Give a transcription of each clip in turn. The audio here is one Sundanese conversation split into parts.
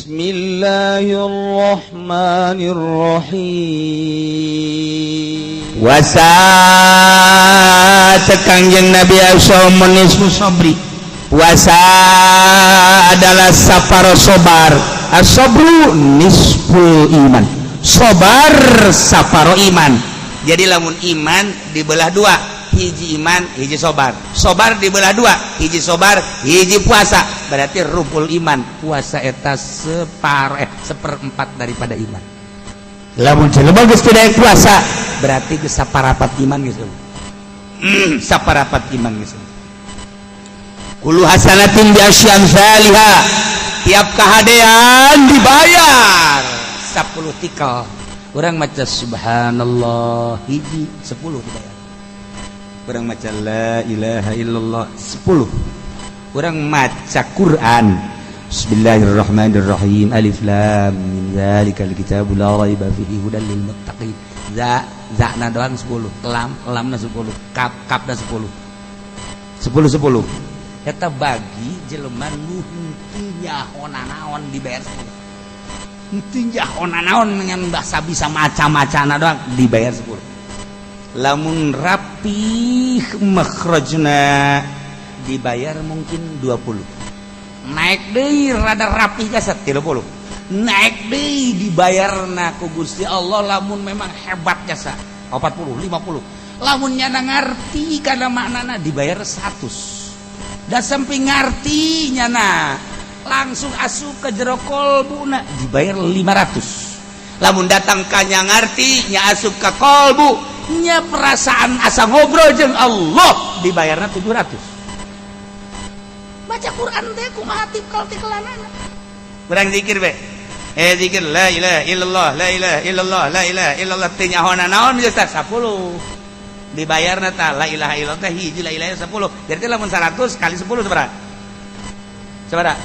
Bismillahirrahmanirrahim. Wasa cek Kangjeng Nabi as-shaumu nisfu sabri. Puasa adalah saparo sobar. As-sabru nisful iman. Sobar saparo iman. Jadi lamun iman dibelah dua, hiji iman, hiji sobar. Sobar dibelah dua, hiji sobar, hiji puasa. Berarti rupul iman. Puasa eta seperempat daripada iman. Lamun jelema geus teu daek puasa, berarti geus saparapat iman geus. Saparapat iman geus. Kullu hasanatin bi asyri amsalha. Tiap kahadean dibayar 10 tikal. Urang maca subhanallah hiji 10 dibayar. Urang maca la ilaha illallah 10. Urang maca Quran Bismillahirrahmanirrahim. Alif lam mim dzalikal kitabu la raiba fihi hudan lil muttaqin. Za za na doang 10, lam lamna 10, kaf kafna 10. 10 10. Eta bagi jelema nu henteu nyaho naon dibayar 10. Henteu nyaho naon dengan bahasa bisa maca-macana doang dibayar 10. Lamun rapih makhrajna dibayar mungkin 20. Naik deui rada rapih kasat 30. Naik deui dibayarna ku Gusti Allah lamun memang hebat jasa 40 50. Lamun nyana ngarti kana maknana dibayar 100. Da sampai ngarti nyana langsung asup ke jero kolbuna dibayar 500. Lamun datang kanya ngarti nya asup ke kolbu nya perasaan asa ngobrol jeung Allah dibayarna 700. Baca Quran teh kumaha tipkal tikelanana. Urang zikir be. Zikir la ilaha illallah la ilaha illallah la ilaha illallah teu nyaho naon geus tah 10. Dibayarna tah la ilaha illallah teh hiji la ilaha 10. Jadi lamun 100 kali 10 sabaraha? Sabaraha?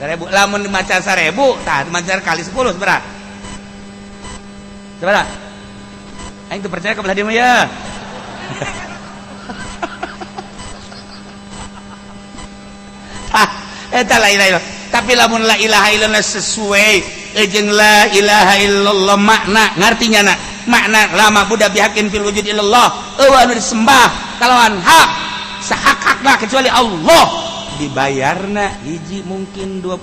1000. Lamun dimaca 1000 tah dimaca kali 10 sabaraha? Sabaraha? Aing teu percaya ka belah dieu mah ya. Eta la ilaha illallah. Tapi lamun la ilaha illallah sesuai jeung la ilaha illallah makna ngartinya na makna lama buddha bihakin fil wujud illallah eueuh anu disembah kalawan hak sahak-hakna kecuali Allah dibayarna hiji mungkin 20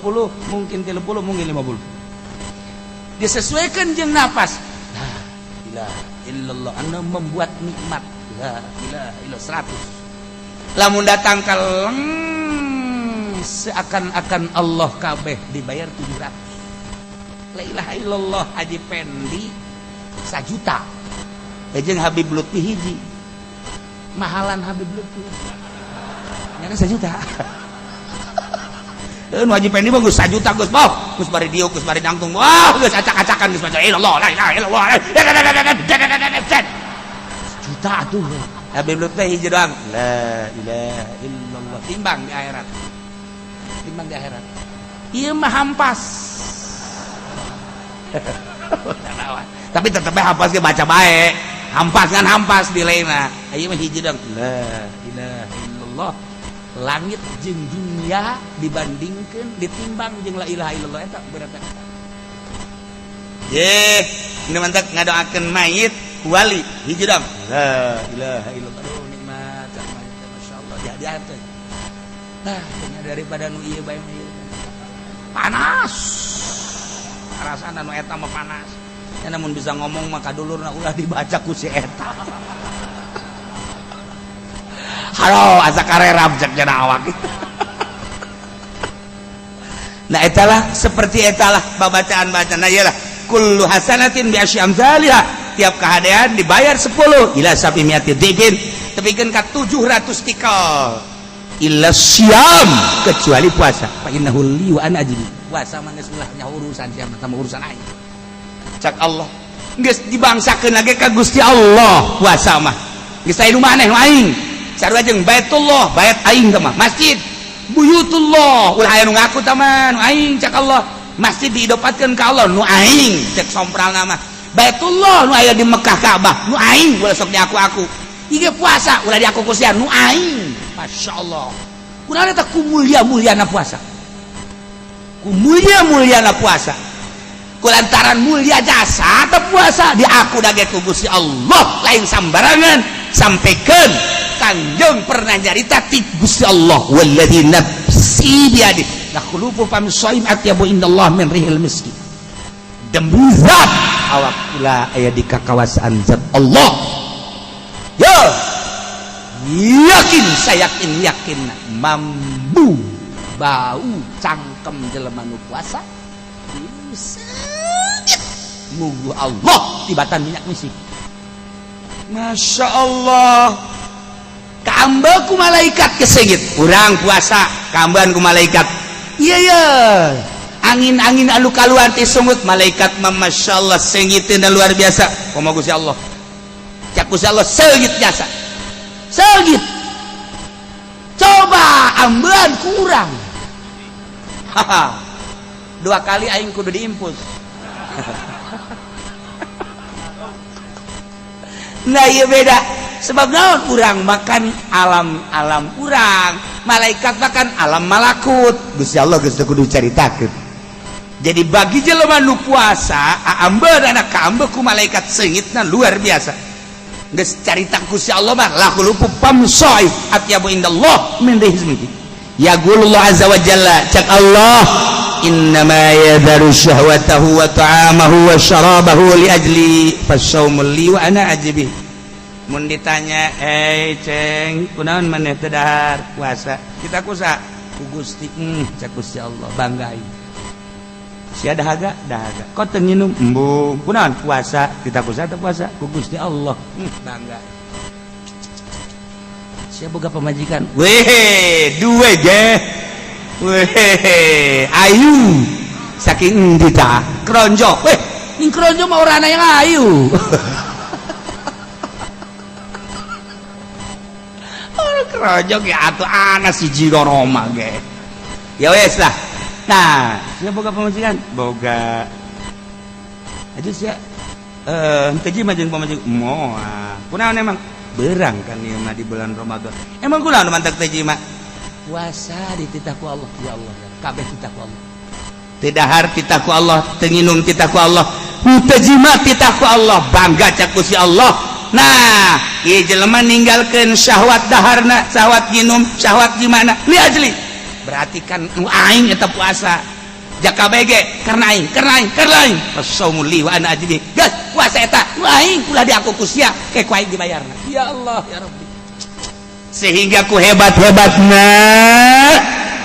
mungkin 30 mungkin 50 disesuaikan jeung napas la ilaha illallah anu membuat nikmat la ilaha illallah 100 lamun datang ka leng seakan-akan Allah kabeh dibayar 700. La ilaha illallah Haji Pendi 1 juta jeung Habib Lutfi hiji mahalan Habib Lutfi nya 1 juta. Haji Pendi mah geus 1 juta geus boh geus bari diuk geus bari nangtung wah geus acak-acakan geus maca illallah la ilaha illallah juta atuh. Habib Lutfi hiji doang la ilaha illallah timbang di akhirat timbang di akhirat ieu mah hampas. Tapi tetep hampas ge baca bae hampas kan hampas di lainna ieu mah hiji doang la ilaha illallah langit jeung dunia dibandingkeun ditimbang jeung la ilaha illallah eta berat eta. Ye, ini mantap ngadoakeun mayit wali hiji doang la ilaha illallah aduh nikmat mayit masyaallah dia dia teh. Nah, daripada nu ieu bae mah ieu. Panas. Rasana nu eta mah panas. Ya namun bisa ngomong mah kadulurna ulah dibaca ku si eta. Halo, asa karerap cek jana awak. Nah, etalah seperti etalah babacaan-bacaan. Nah, iyalah kullu hasanatin bi asyri amsalha. Tiap kahadean dibayar 10 ila sabi miati dibin tepikeun ka 700 tikal. Illa siam kecuali puasa fa innahu li wa ana ajli. Puasa mah geus ulah nya urusan siapa sama urusan aing cak Allah geus dibangsakeun lagi ka Gusti Allah puasa mah geus aya nu maneh nu aing sarua jeung Baitullah bait aing teh mah masjid buyutullah ulah aya nu ngaku tah mah nu aing cak Allah masjid diidopatkeun ka Allah nu aing cek sompralna mah Baitullah nu aya di Mekah Ka'bah nu aing ulah sok diaku-aku ieu puasa ulah diaku ku sia nu aing. Masya Allah. Kunaon eta ku mulia-muliana puasa. Ku mulia muliana puasa, kulantaran mulia jasa atau puasa diaku dage ku Gusti Allah lain sambarangan. Sampaikan Kanjeng pernah nyarita ti Gusti Allah, walladzi nafsi biyadi la khulufu fam shaim atyabu indallah min rihil miski. Demi zat awak kula aya di kakawasaan zat Allah, ya yakin, saya yakin, yakin mambu bau cangkem jelema nu puasa seungit mugu Allah tibatan minyak misik. Masya Allah, kaambe ku malaikat kesengit. Urang puasa kaambean ku malaikat, iya iya, angin-angin anu kaluar ti sungut malaikat mah, Masya Allah, sengitna luar biasa. Komo Gusti Allah, cak Gusti Allah seungit jasa seungit. Coba ambean kurang. Haha, dua kali aing kudu diimpus. Nah, iya, beda. Sebab naon? Urang makan alam-alam urang, malaikat makan alam malakut. Gusti Allah geus teu kudu caritakeun. Jadi bagi jelema nu puasa, aambeun anak kaambe ku malaikat seungitna luar biasa. Geus carita Gusti Allah mah la khulufu fam shaim atyabu indallah min rizqi. Yaqulullah azza wa jalla, cak Allah, innama yadharu syahwatahu wa ta'amahu wa syarabahu li ajli fasawmul li wa ana ajbi. Mun ditanya, "Eh ceng, kunaon maneh teu dahar?" "Puasa." "Kita kusa?" "Ku Gusti." Cak Gusti Allah, bangga aing. Sia dahaga? "Dahaga." "Kok teu nginum?" "Embung." "Kunaon?" "Puasa." "Kita kusa teu puasa?" "Ku Gusti Allah." Bangga. Sia boga pamajikan? "Weh, duwe ge." "Weh, ayu." "Saking endi tah?" "Kronjo." "Weh, ning kronjo mah ora ana yang ayu." Orang kronjo ge atuh ana siji Roma ge. Ya wes lah. Nah, sia boga pamajikan? "Boga." "Aja sia henteu jima jeung pamajikan?" "Moal." "Kunaon emang?" "Berang kan ieu mah di bulan Ramadan." "Emang kunaon mantak teu jima?" "Puasa dititah ku Allah." Ya Allah, ya kabeh titah ku Allah. Teu dahar titah ku Allah, teu nginum titah ku Allah, teu jima titah ku Allah. Bangga cak Gusti Allah. Nah, ieu jelema ninggalkeun syahwat daharna, syahwat nginum, syahwat gimana, li ajli. Berarti kan nu aing eta puasa. Jaka bege karena aing, karena aing, karena aing. Fasaumu li wa ana ajli. Geus puasa eta nu aing, ulah diaku ku sia, ke ku aing dibayarna. Ya Allah, ya Rabbi. Sehingga ku hebat-hebatna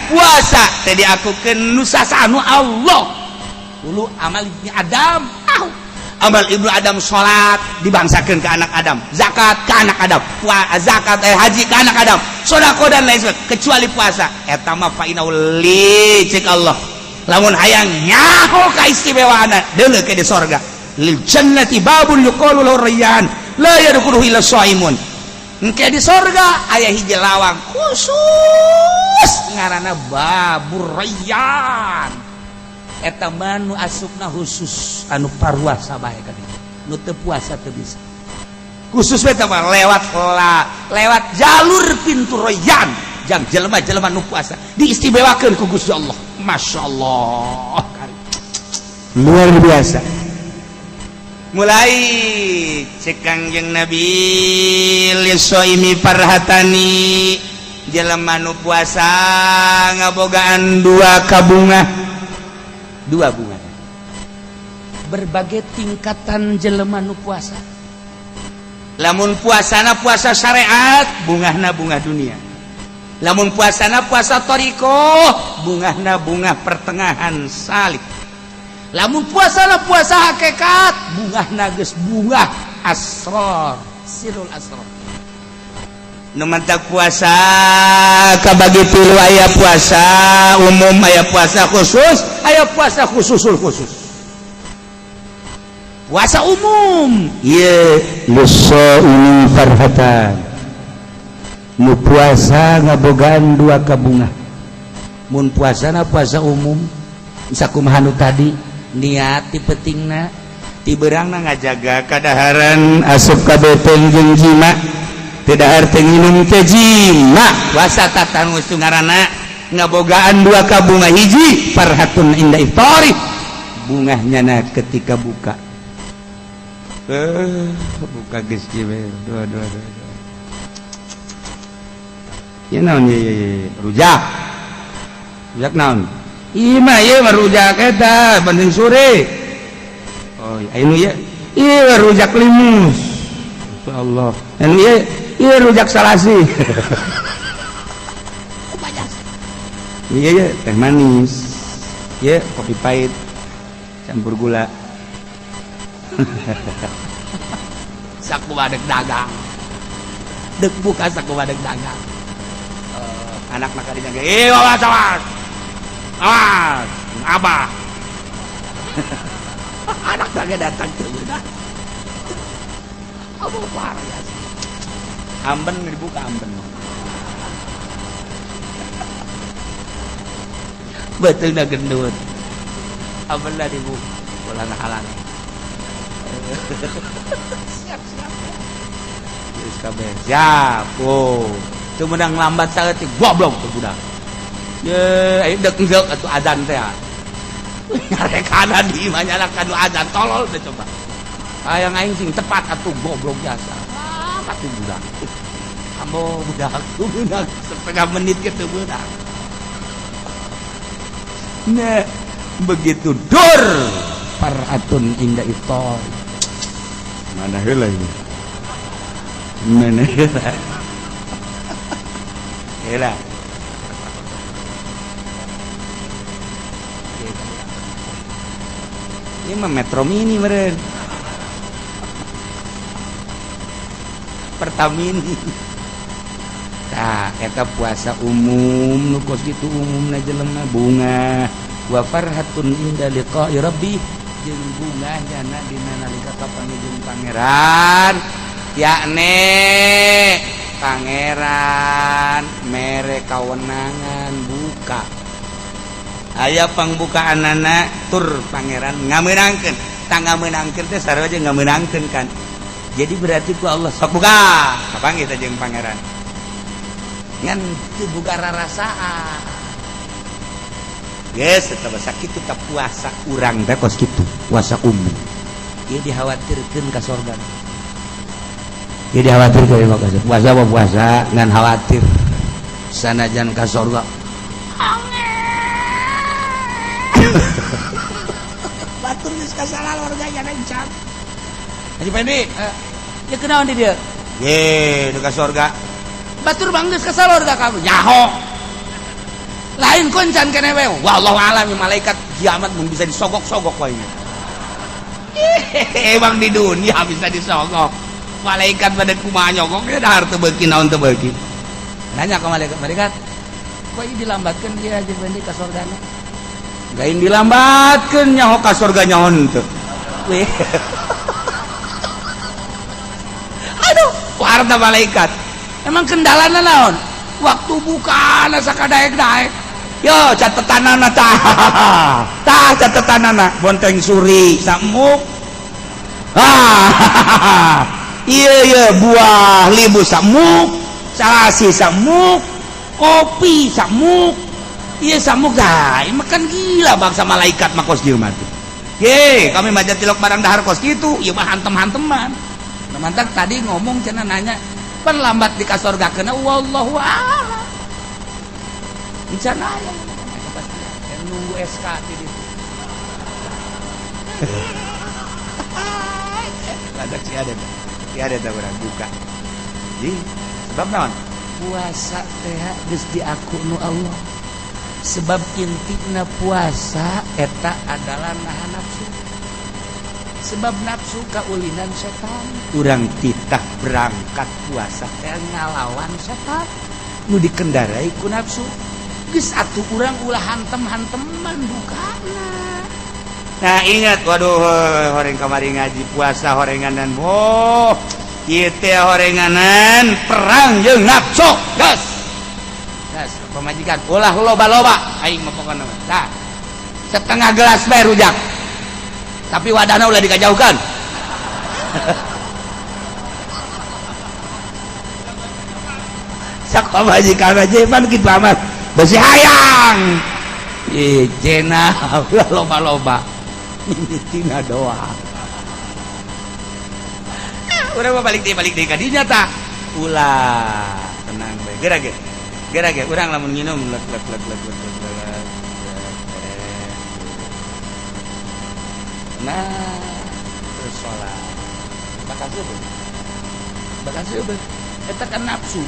puasa tadi aku ke nusasanu Allah dulu amal ibni Adam, amal ibnu Adam, salat dibangsakan ke anak Adam, zakat ke anak Adam, zakat, haji ke anak Adam, sodako dan lain sebagainya, kecuali puasa eta mah fa li cek Allah. Lamun hayang nyaho kaistimewaan, deuleu ke di sorga, lil jannati babun yuqalu lahu rayyan la yadkhuluhu illa shaimun. Engke di sorga aya hiji lawang khusus ngaranna Babur Rayyan. Eta mah nu asupna khusus anu paruasa bae ka ditu. Nu teu puasa teu bisa. Khusus we mah lewat la, lewat jalur pintu Rayyan jang jelema-jelema nu puasa diistimewakeun ku Gusti Allah. Masya Allah, luar biasa. Mulai cek Kangjeng Nabi, lisoimi farhatani, jelema nu puasa ngabogaan dua kabunga, dua bunga. Berbagai tingkatan jelema nu puasa. Lamun puasana puasa syariat, bungahna bunga dunia. Lamun puasana puasa thoriqoh, bungahna bunga pertengahan salik. Lamun puasana puasa hakikat, bungahna geus bunga asror, sirul asror. Nu mantak puasa kabagi tilu: aya puasa umum, aya puasa khusus, aya puasa khususul khusus. Puasa umum ye ini farhatan, nu puasa ngabogaan dua kabunga. Mun puasana puasa umum, sakumaha nu tadi, niat ti pentingna, ti beurangna ngajaga kadaharan, asup ka beteng jeung jima, teu dahar teu nginum teh jima, puasa tatan ngaranna. Ngabogaan dua kabunga, hiji farhatun inda iftari, bungahnya na ketika buka. Buka geus kieu dua dua dua dua. Ya naon ye, ye, ye. Rujak. Rujak naon? Ieu mah, ieu mah rujak eta banding sore. Oh, anu ieu, ieu rujak limus. Allah. Anu ieu, ieu rujak salasi. Iya ya, teh manis. Ya, kopi pahit campur gula. Saku dek dagang. Dek buka saku dek dagang. Anak maka dijaga. Eh, awas, awas. Awas, abah. Anak kagak datang tuh udah. Apa parah ya. Amben dibuka amben. Betul dah gendut. Amben lah dibuka. Ulang halang. Siap, siap. Geus kabeh. Siap. Oh. Teu meunang lambat saeutik, goblok tuh budak. Ye, ayo dek deuk atuh azan teh. Nyarekana di imah nyalakan azan tolol deh coba. Hayang aing sing tepat atuh, goblok jasa. Ah, atuh budak. Ambo budak, budak setengah menit ke teu beunang. Nah, begitu dur faratun inda iftar. Mana heula ini? Mana heula? Heula. Ini mah Metro Mini meren. Pertamini. Tah, eta puasa umum nu kos kitu umumna jelema bunga wa farhatun inda liqa'i rabbi, jeung bunga jana dina nalika kapanggih jeung pangeran, yakni pangeran mere kawenangan buka, aya pangbukaanana tur pangeran ngamenangkeun. Tah, ngamenangkeun teh sarua jeung ngamenangkeun kan. Jadi berarti ku Allah sok buka kapanggih teh jeung pangeran, ngan teu buka rarasaan. Geus eta mah sakitu tah puasa urang teh kos kitu, puasa umum. Ieu dikhawatirkeun ka sorga. Ieu dikhawatirkeun mah puasa mah puasa ngan khawatir sanajan ka sorga. Batur geus kasalah warga nya. Haji Pendi, ya kenaon di dieu? Ye, nu ka sorga. Batur bang geus ka sorga kamu. Nyaho. Lain koncan kene we. Wallahu alam, malaikat kiamat mun bisa disogok-sogok wae. Emang di dunia bisa disogok. Malaikat pada kumaha nyogok ge dahar teu beuki naon teu beuki. Nanya ke malaikat, malaikat, kok ieu dilambatkeun ieu Haji Pendi ka sorgana? Lain dilambatkeun, nyaho ka sorga nyaho henteu. Aduh, warna malaikat. Emang kendalana naon? Waktu buka sakadaek-daek. Yo catetanana tah. Tah catetanana bonteng suri samuk. Ah. Iya iya, buah libu samuk, salasi samuk, kopi samuk. Iya samuk dah, makan gila bangsa malaikat mah kos kieu mah tuh. Ye, kami mah tilok barang dahar kos kitu, ieu mah hantem-hanteman. Nah, mantak tadi ngomong cenah nanya, pan lambat di kasorga kena, wallahu a'lam. Encan aya kepastian, nunggu SK di ditu. Ada si ada si ada teh urang buka. Jadi sebab naon? Puasa teh geus diaku nu Allah. Sebab intina puasa eta adalah nahan nafsu. Sebab nafsu kaulinan setan. Urang titah berangkat puasa teh ngalawan setan nu dikendarai ku nafsu. Geus atuh urang ulah hantem-hanteman bukana. Nah ingat, waduh, horeng kamari ngaji puasa horenganan. Oh, ieu teh horenganan perang jeung nafsu. Gas. Gas, pamajikan ulah loba-loba aing mah pokona. Tah. Setengah gelas bae rujak. Tapi wadahna ulah dikajauhkan. Sak pamajikan aja pan kitu amat. Besi hayang. Ih, jena ulah loba-loba. Mimitina doa. Urang mah balik deui ka dinya tah. Ulah, tenang bae. Geura ge. Geura ge urang lamun nginum lek lek lek lek lek lek lek. Nah, terus sholat. Bakal seubeut. Bakal seubeut. Eta kan nafsu.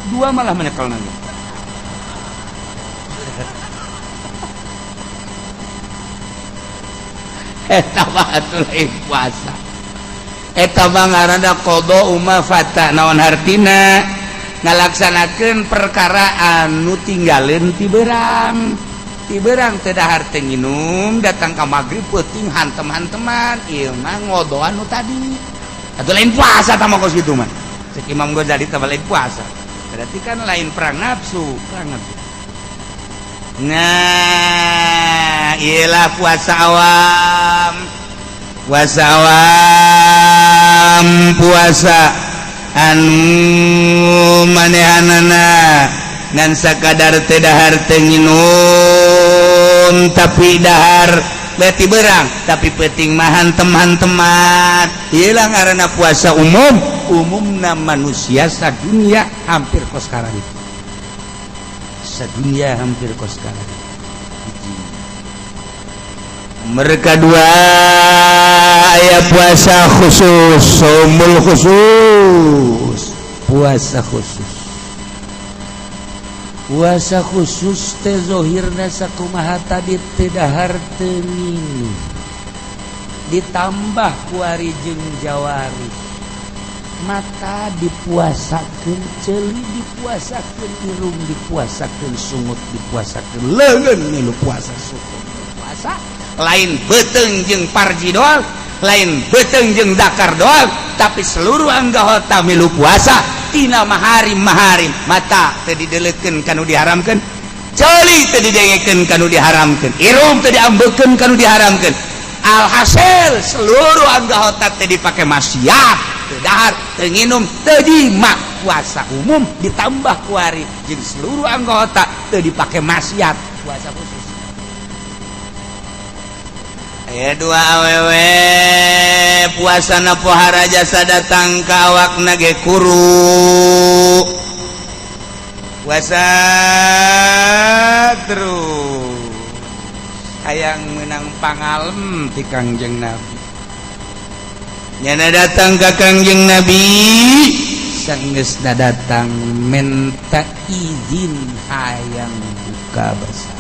Dua malah menyekel nanti. Eta mah atuh lain puasa. Eta mah ngaranna qada uma fata, naon hartina ngalaksanakeun perkara anu tinggaleun ti beurang. Ti beurang teu dahar teu nginum, datang ka magrib peuting hantem-hanteman, ieu mah ngodoan nu tadi. Atuh lain puasa tah mah kos kitu mah. Cek Imam Ghazali tah lain puasa. Berarti kan lain perang nafsu, perang nafsu. Nah, ialah puasa awam. Puasa awam, puasa anu manehanana ngan sakadar teu dahar teu nginum tapi dahar beti berang tapi penting mah hantem-hanteman. Ieulah ngaranna puasa umum, umumna manusia sadunia hampir kos sekarang itu. Sadunia hampir kos sekarang. Mereka dua aya puasa khusus, shaumul khusus, puasa khusus. Puasa khusus teh zohirna sakumaha tadi teu dahar teu nginum. Ditambah kuari jeung jawari. Mata dipuasakeun, ceuli dipuasakeun, irung dipuasakeun, sungut dipuasakeun, leungeun milu puasa, suku puasa. Lain beuteung jeung parji doang, lain beuteung jeung dakar doang, tapi seluruh anggota milu puasa. Tina maharim maharim, mata teu didelekeun kanu diharamkeun, ceuli teu didengekeun kanu diharamkeun, irung teu diambekeun kanu diharamkeun. Alhasil seluruh anggota teh dipake maksiat, teu dahar, teu nginum, teu jima. Puasa umum ditambah kuari jeung seluruh anggota teu dipake maksiat, puasa khusus. Aya dua awewe puasana pohara jasa datang ka awakna ge kuru. Puasa terus hayang menang pangalem ti Kangjeng Nabi. Nyana datang ka Kangjeng Nabi, sanggeusna datang minta izin hayang buka bersama.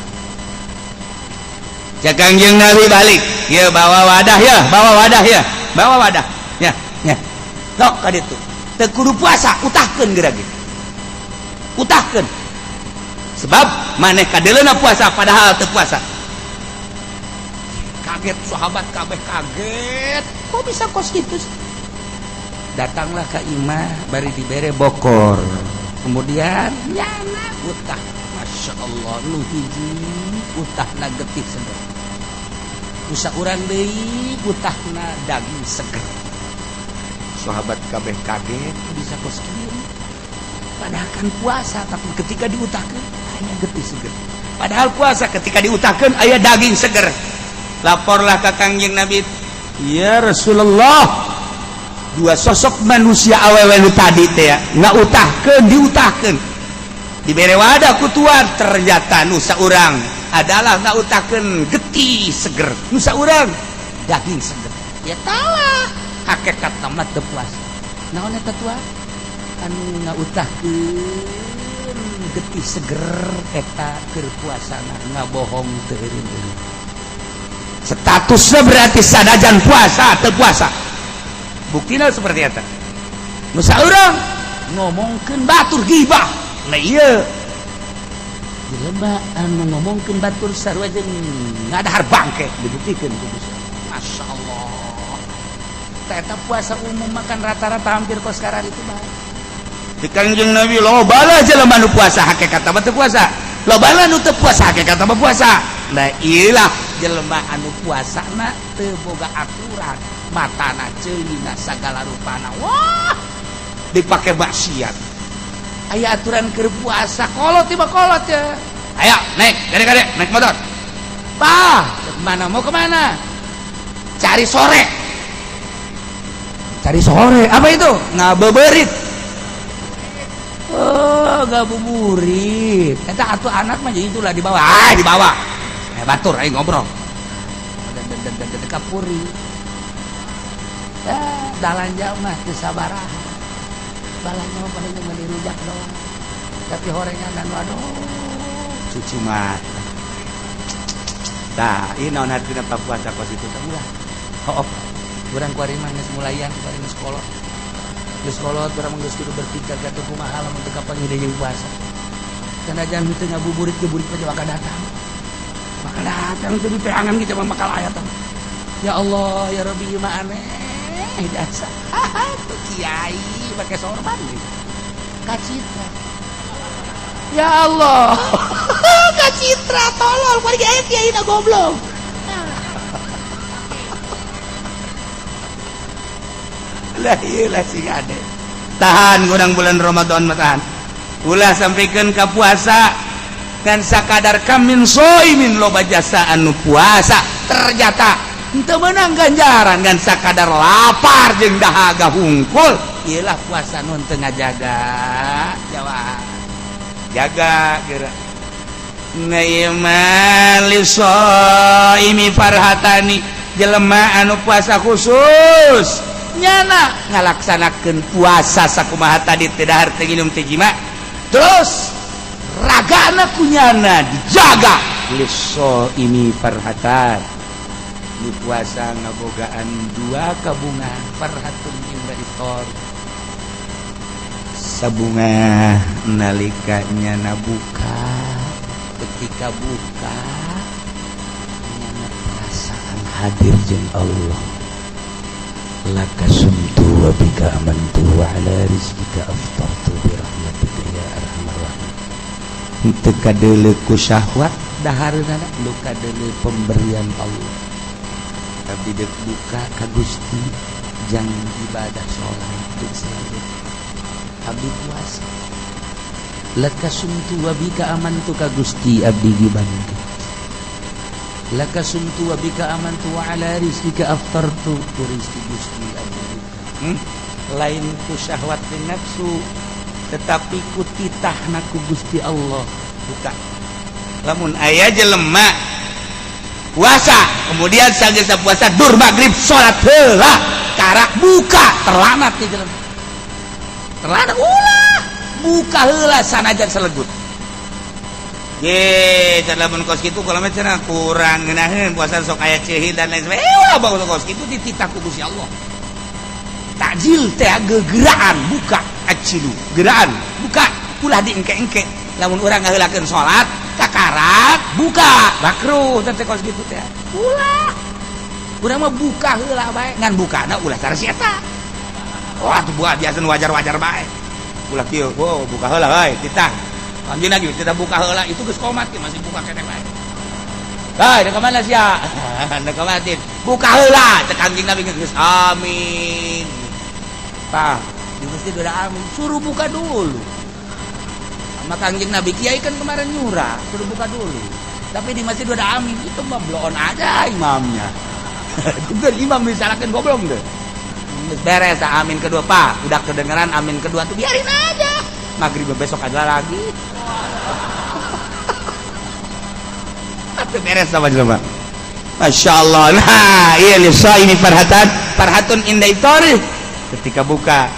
Cek Kangjeng Nabi balik, ya bawa wadah ya, bawa wadah ya, bawa wadah. Ya, ya. Sok ka ditu. Teu kudu puasa, utahkeun geura ge. Utahkeun. Sebab maneh kadeleuna puasa padahal teu puasa. Kaget sahabat kabeh kaget. Kok bisa kos kitu? Datanglah ke imah bari dibere bokor. Kemudian nyana utah. Masya Allah nu hiji utahna getih seger. Usa urang deui utahna daging seger. Sahabat kabeh kaget bisa kos kieu. Padahal kan puasa tapi ketika diutahkeun aya getih seger. Padahal puasa ketika diutahkeun aya daging seger. Laporlah ke Kangjeng Nabi, ya Rasulullah, dua sosok manusia awewe nu tadi teh ya ngautahkeun diutahkeun dibere wadah ku tuan, ternyata nu saurang adalah ngautahkeun getih seger, nu saurang daging seger. Ya talah hakikat mah teu puasa. Naon eta tuan anu ngautahkeun getih seger eta keur puasana ngabohong teu eureun-eureun. Statusnya berarti sanajan puasa teu puasa. Buktina seperti eta. Nu saurang ngomongkeun batur gibah. Nah ieu jelema anu ngomongkeun batur sarua jeung ngadahar bangke dibuktikeun ku Gusti. Masya Allah. Eta puasa umum makan rata-rata hampir kos sekarang itu bae. Di Kangjeng Nabi loba lah jelema nu puasa hakikat mah teu puasa. Loba lah nu teu puasa hakikat mah puasa. Nah iyalah jelema anu puasana teu boga aturan, matana ceulina sagala rupana. Wah, dipake maksiat. Aya aturan keur puasa, kolot tiba kolot ya. Ayo naik, gade-gade naik motor. Bah, kemana, mau kemana? Cari sore. Cari sore, apa itu? Ngabuburit. Oh, ngabuburit. Eta atuh anak mah jadi itulah dibawa. Ah, dibawa. Eh, batur ayo ngobrol. Kapuri. Ya, dalanja mah teu sabaraha. Balanja mah paling meuli rujak doang. Tapi horengan waduh, cuci mata. Tah, ieu naon hartina puasa kos itu teh ulah. Oh, urang kuari mah geus mulayan, kuari geus kolot. Geus kolot urang mah geus kudu berpikir ka kumaha lamun teu kapanggih deui puasa. Sanajan teu ngabuburit geburit mah bakal datang. Bakal datang teu diteangan kita mah bakal aya teh. Ya Allah, ya Rabbi, ieu mah aneh jasa. Tuh kiai pakai sorban gitu. Kacitra. Ya Allah. Kacitra tolol, kuari aya kiai na goblok. Lah ieu lah sing ade. Tahan kurang bulan Ramadan mah tahan. Ulah sampaikan ka puasa kan sakadar kamin soimin loba jasa anu puasa ternyata henteu meunang ganjaran ngan sakadar lapar jeung dahaga hungkul. Ieu lah puasa nu teu ngajaga jawab. Jaga geura. Ngaiman lisoimi farhatani, jelema anu puasa khusus nyana ngalaksanakeun puasa sakumaha tadi teu dahar teu nginum teu jima, terus ragana kunyana dijaga. Lisoimi farhatan, nu puasa ngabogaan dua kabunga. Farhatun inda iftar, sabunga nalika nyana buka. Ketika buka nyana perasaan hadir jeung Allah. Laka sumtu wa bika amantu wa ala rizkika aftartu bi rahmatika ya arhamar rahimin. Teu kadeuleu ku syahwat dahareunana, nu kadeuleu pemberian Allah. Abdi deuk buka ka Gusti jang ibadah salat jeung salawat. Abdi puasa. Laka sumtu wa bika amantu, ka Gusti abdi gibankeun. Laka sumtu wa bika amantu wa ala rizkika aftartu, ku rizki Gusti abdi buka. Lain ku syahwat jeung nafsu, tetapi ku titahna ku Gusti Allah buka. Lamun aya jelema puasa kemudian sageus puasa dur maghrib salat heula karak buka, terlanat ti jelema. Terlanat, ulah buka heula sanajan selegut. Ye, lamun kos kitu kalau mah cenah kurang ngeunaheun puasa sok aya cehi dan lain sebagainya. Ulah bagus kos kitu dititah ku Gusti Allah. Takjil teh gegeraan buka, acilu geraan buka, ulah diengke-engke. Lamun urang ngaheulakeun salat kakarak buka, makruh teh kos kitu teh. Ulah. Urang mah buka heula bae, ngan bukana ulah cara si eta. Wah, tuh buat biasa wajar-wajar bae. Ulah kieu, oh, buka heula bae, titah. Anjeun lagi tidak buka heula itu geus komat masih buka keneh bae. Hei, dek mana sia? Dek kamatin. Buka heula cek Kanjeng Nabi geus amin. Tah, di masjid udah amin, suruh buka dulu. Sama Kanjeng Nabi kiai kan kemarin nyurah, suruh buka dulu. Tapi di masjid udah amin, itu mah bloon aja imamnya. Itu imam disalahkan goblok deh. Beres amin kedua, Pak. Udah kedengeran amin kedua tuh biarin aja. Maghrib besok ada lagi. Tapi beres sama jelema. Masya Allah. Nah, iya ini farhatan, farhatun inda iftari. Ketika buka,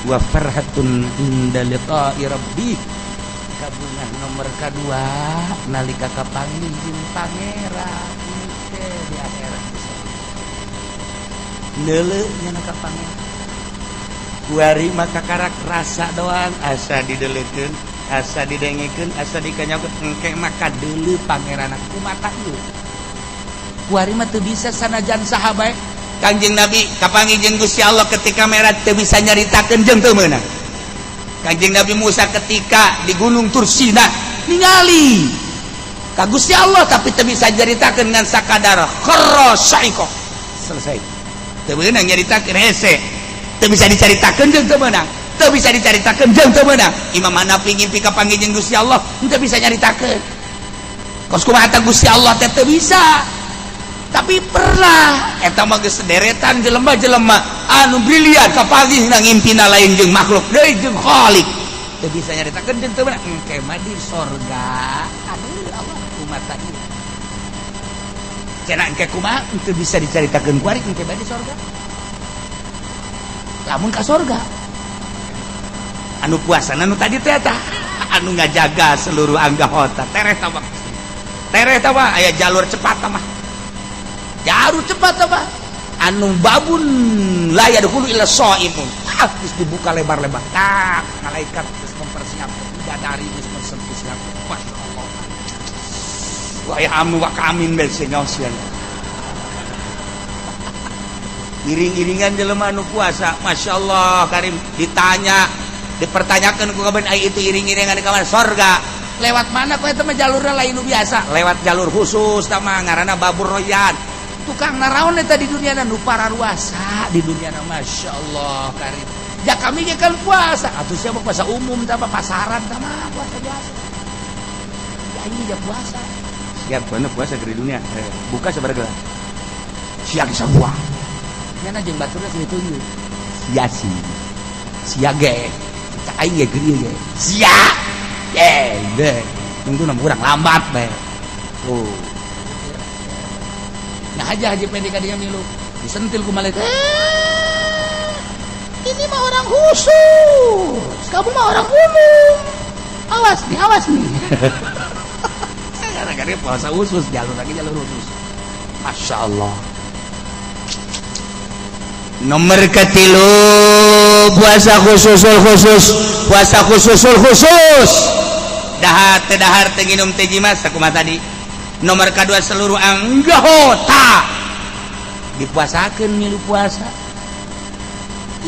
wa farhatun inda liqa'i rabbi. Kabungan nomor kedua nalika kapanggih jeung pangeran di akhirat. Neuleuh nya ka pangeran. Kuari maka karak rasa doang, asa didelekeun, asa didengekeun, asa dikanyakeun, engke maka deuleu pangeran ku mata ieu. Kuari mah teu bisa sanajan saha bae. Kanjeng Nabi kapanggih jeung Gusti Allah ketika Mi'raj teu bisa nyaritakeun jeung teu meunang. Kanjeng Nabi Musa ketika di Gunung Tursina ningali ka Gusti Allah tapi teu bisa nyaritakeun ngan sakadar kharra sa'iqa. Selesai. Teu meunang nyaritakeun hese. Teu bisa dicaritakeun jeung teu meunang. Teu bisa dicaritakeun jeung teu meunang. Imam Hanafi ngimpi kapanggih jeung Gusti Allah, teu bisa nyaritakeun. Kos kumaha Gusti Allah teh, teu bisa. Tapi pernah eta mah geus sederetan jelema-jelema anu brilian kapanggih na ngimpina lain jeung makhluk deui, jeung Khalik. Teu bisa nyaritakeun jeung teu meunang. Engke mah di sorga. Aduh Allah, kumaha ieu? Cenah engke kumaha teu bisa dicaritakeun kuari, engke mah di sorga. Lamun ka sorga, anu puasa anu tadi teh eta anu ngajaga seluruh anggota tereh tah, tereh tah, aya jalur cepat mah, jalur cepat apa, anu babun la yadkhulu illa shaimun. Ah, geus dibuka lebar-lebar, tak malaikat geus mempersiapkan, bidadari geus mempersiapkan. Masya Allah, wah ya, amu wa kamin bel ngaosian iring-iringan jelema anu puasa. Masya Allah karim, ditanya, dipertanyakan ku kaben ai itu iring-iringan di kamar sorga lewat mana kok? Itu mah jalurnya lain nu biasa, lewat jalur khusus tama ngaranna Babur Royan. Tukang naraon eta di dunia nu pararuasa di dunia? Masya Allah karim, ya kami ge kan puasa atuh, siapa puasa umum sama pasaran sama puasa biasa ya, ini ya puasa siap mana puasa di dunia, buka sabar gelas siap bisa buang nyana jeung baturna sini tunjuk sia sih, sia ge cak aing ge geureun ge sia ye deh tunggu nama urang lambat bae. Oh, nah aja Haji Pendi ka dia milu disentil ku malaikat, eh, ini mah orang khusus, kamu mah orang umum, awas nih, awas nih. Gara-gara puasa khusus, jalur lagi jalur khusus. Masya Allah. Nomor ketilu, puasa khususul khusus, puasa khususul khusus, dahar teu dahar, teu nginum, teu jima, sakumaha tadi. Nomor kedua, seluruh anggota dipuasakeun milu puasa.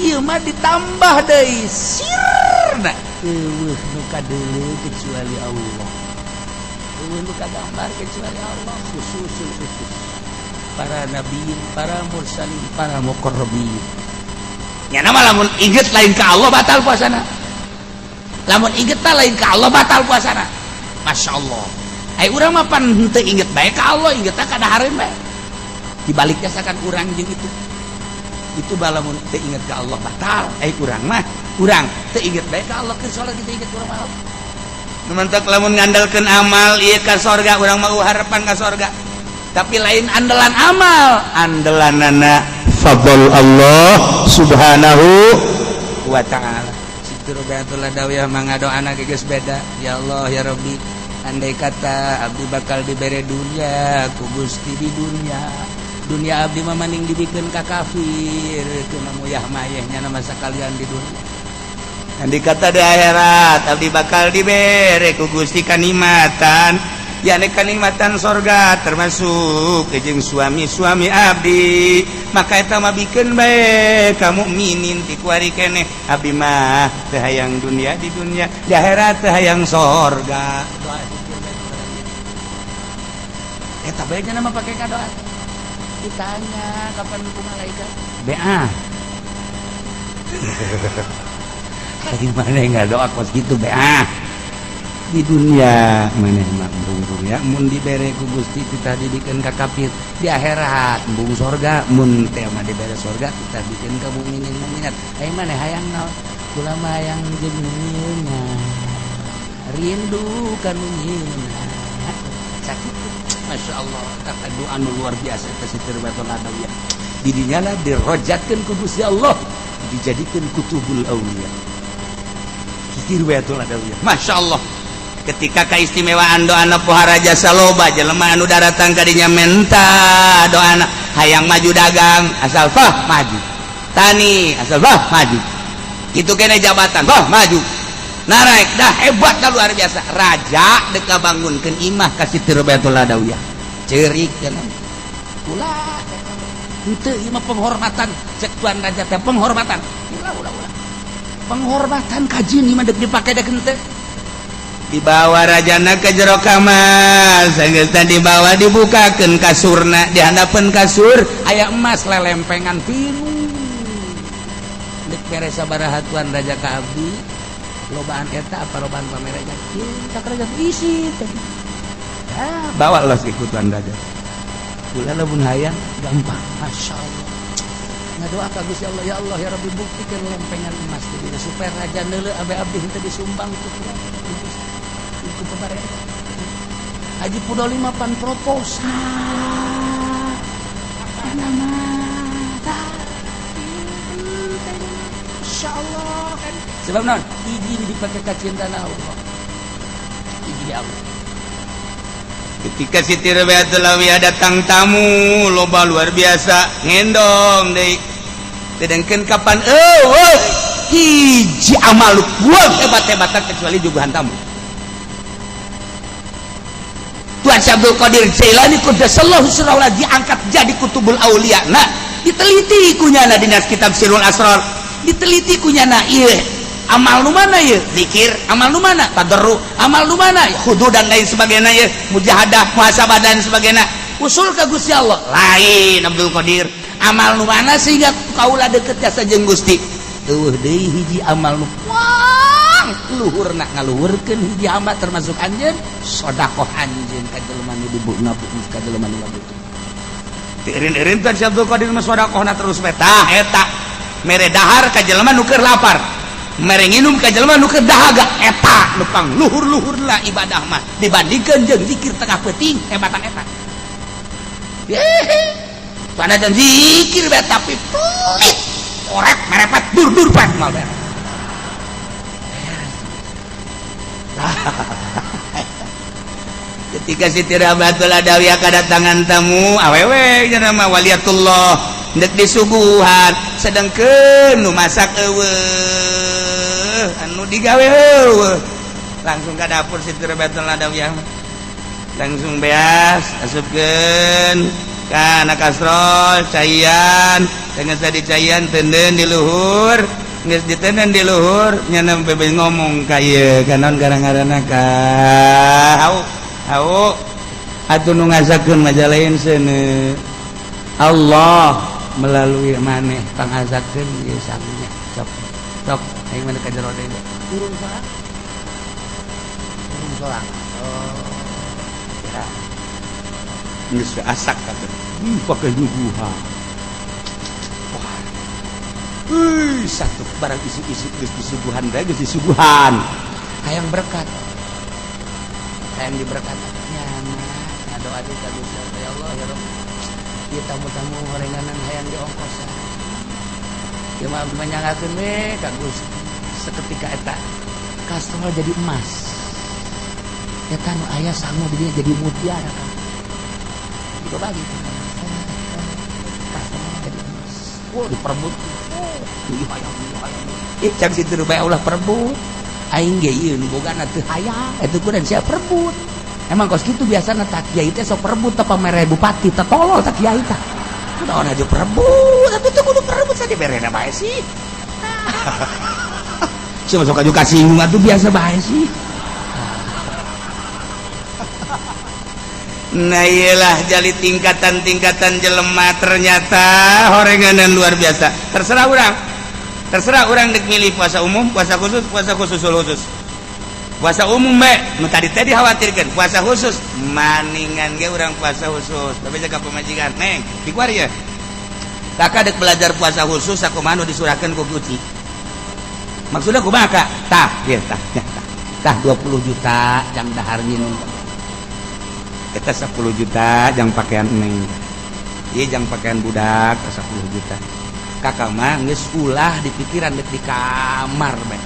Ieu mah ditambah deui sirna, eueuh nu kadeuleu kecuali Allah, eueuh nu kagambar kecuali Allah, khususul khusus, para nabiin, para mursalin, para muqarrabin. Nya nama lamun inget lain ke Allah, batal puasana. Lamun inget lain ke Allah, batal puasana. Masya Allah. Ai urang mah pan henteu inget bae ka Allah, ingetna ka dahareun bae. Dibaliknya sakan urang jeung itu balamun teu inget ka Allah batal. Ai urang mah, urang teu inget bae ka Allah, keur salat kita inget urang mah. Mantak lamun ngandalkeun amal ieu ka sorga, urang mau harapan ka sorga, tapi lain andalan amal, andalanana fadl Allah Subhanahu wa Ta'ala. Siti Robiatul Adawiyah mangadoana geus beda. Ya Allah, ya Rabbi, andai kata abdi bakal dibere dunia ku Gusti di dunia, dunia abdi mah maning dibikeun ka kafir, kena muyah mayehnya nama sakalian di dunia. Andai kata di akhirat abdi bakal dibere ku Gusti kanikmatan, yakni kanikmatan sorga termasuk jeung suami-suami abdi, maka eta mah bikeun bae ka mukminin ti kuari keneh. Abdi mah teu hayang dunia di dunia, di akhirat teu hayang sorga. Doa eta bae nya nama pake kadoa. Ditanya kapan ku malaikat, BA lagi mana nggak doa kos gitu, BA di dunia maneh mah embung ya, mun dibere ku Gusti kita dibikeun ka kafir, di akhirat embung sorga, mun teh mah dibere sorga kita bikin ka mukminin mukminat. Ai maneh hayang naon? Kula mah hayang jeung nu rindu ka nu sakit. Masya Allah, kata doa nu luar biasa ke Siti Robiatul Adawiyah. Didinya lah dirojatkeun ku Gusti Allah, dijadikeun kutubul auliya Siti Robiatul Adawiyah. Masya Allah, ketika keistimewaan doa pohara jasa, loba jelema anu daratang kadinya menta doa hayang maju dagang, asal fah maju tani, asal bah maju itu kene jabatan, bah maju naraek dah hebat dah luar biasa. Raja deka bangunkeun imah ka Siti Robiatul Adawiyah, ceurik cenah, ulah henteu, ieu mah penghormatan. Cek tuan raja teh penghormatan, ulah, ulah, ulah, penghormatan kajeun ieu mah dek dipake dek henteu. Dibawa rajana ke jero kamar, sanggeusna dibawa, dibukakeun kasurna, di handapeun kasur aya emas lelempengan pinuh. Dek Mere sabaraha tuan raja ka abdi? Lobaan eta apa lobaan pamere? Kieu tak raja isi teh. Ah, bawa los ke tuan raja. Kula lamun hayang gampang. Masya Allah. Ngadoa ka Gusti Allah, ya Allah ya Rabbi, buktikan lempengan emas di dieu supaya raja neuleu abe abdi henteu disumbang ku ku pemerintah. Haji Pudoli mah pan proposal. Nama Masya Allah kan. Sebab naon? Izin dipakai kacintaan Allah. Izin Allah. Ketika Siti Rabiatul Alawiyah datang tamu loba luar biasa, ngendong deui. Sedangkan kapan eueuh hiji amal buang hebat-hebatan kecuali juguhan tamu. Tuan Syekh Abdul Qadir Jailani qaddasallahu sirrahu diangkat jadi kutubul aulia. Nah, diteliti kunyana dina kitab Sirrul Asrar. Diteliti kunyana ieu amal nu mana ieu? Zikir, amal nu mana? Tadarru, amal nu mana? Khudu dan lain sebagainya ieu, mujahadah, muhasabah dan sebagainya. Usul ka Gusti Allah. Lain Abdul Qadir. Amal nu mana sehingga kaula deket jasa jeung Gusti? Eueuh deui hiji amal nu wah luhurna ngaluhurkeun hiji hamba termasuk anjeun, sedekah anjeun ka jelema nu dibutuhna, ka jelema nu butuh. Irin-irin Tuan Syekh Abdul Qadir mah sedekahna terus we. Tah eta mere dahar ka jelema nu keur lapar, mere nginum ka jelema nu keur dahaga, eta nu pang luhur-luhur lah ibadah mah dibandingkeun jeung zikir tengah peuting hebatan eta. Pada dan zikir be tapi pelit. Orek merepet dur dur pet mal beres. Ketika Siti Rabiatul Adawiyah kedatangan tamu awewe nya mah waliatullah ndek disuguhan, sedangkeun nu masak eueuh, anu digawe eueuh, langsung ka dapur Siti Rabiatul Adawiyah, langsung beas asupkeun ka anak kastrol, caian. Geus tadi caian, tenden di luhur. Geus ditenden di luhur, nya bebe ngomong ka ieu kanon gara-garana ka hau hau atuh nu ngasakeun majalain seuneu Allah melalui maneh pangasakeun ieu saminya. Sok sok aing mah ka jero deui, turun sorang, turun sorang. Oh ya. Geus asak kata pakai nyuguhan. Wah. Wih, satu barang isi-isi geus disuguhan bae, geus disuguhan. Hayang berkat. Hayang diberkat. Nyana ngadoa deui ka Gusti Allah, ya Allah ya Rabb. Ieu tamu-tamu horenganan hayang diongkosan. Ieu mah abdi mah nyangakeun we ka Gusti. Seketika eta kastrol jadi emas. Eta nu aya sangu di dieu jadi mutiara kan. Dibagi. Kastrol jadi emas. Wah, diperebut. Oh, ieu hayang, ieu hayang. Ih, cak situ bae ulah perebut. Aing ge ieu nu bogana teu hayang, eta kudu siap perebut. Emang kos kitu biasana tak kiai teh sok perebut teh pamere bupati teh, tolol tak kiai tah. Kunaon aja perebut, atuh teu kudu perebut sa diberena bae sih. Sia masuk aju kasinggung atuh, biasa bae sih. Nah, iyalah jali tingkatan-tingkatan jelema ternyata horenganan luar biasa. Terserah orang. Terserah orang dek milih puasa umum, puasa khusus, puasa khusus khusus. Puasa umum be, nu tadi tadi khawatirkan puasa khusus, maningan ge urang puasa khusus. Tapi jaga pemajikan, neng, dikuar ya. Kakak dek belajar puasa khusus, aku mah nu disurahkeun ku Guci. Maksudnya kumaha, Kak? Tah, ieu tah, ya, tah. Tah 20 juta jang dahar minum. Eta 10 juta jang pakaian neng. Ieu jang pakaian budak 10 juta. Kakak mah geus ulah di pikiran dek di kamar bae.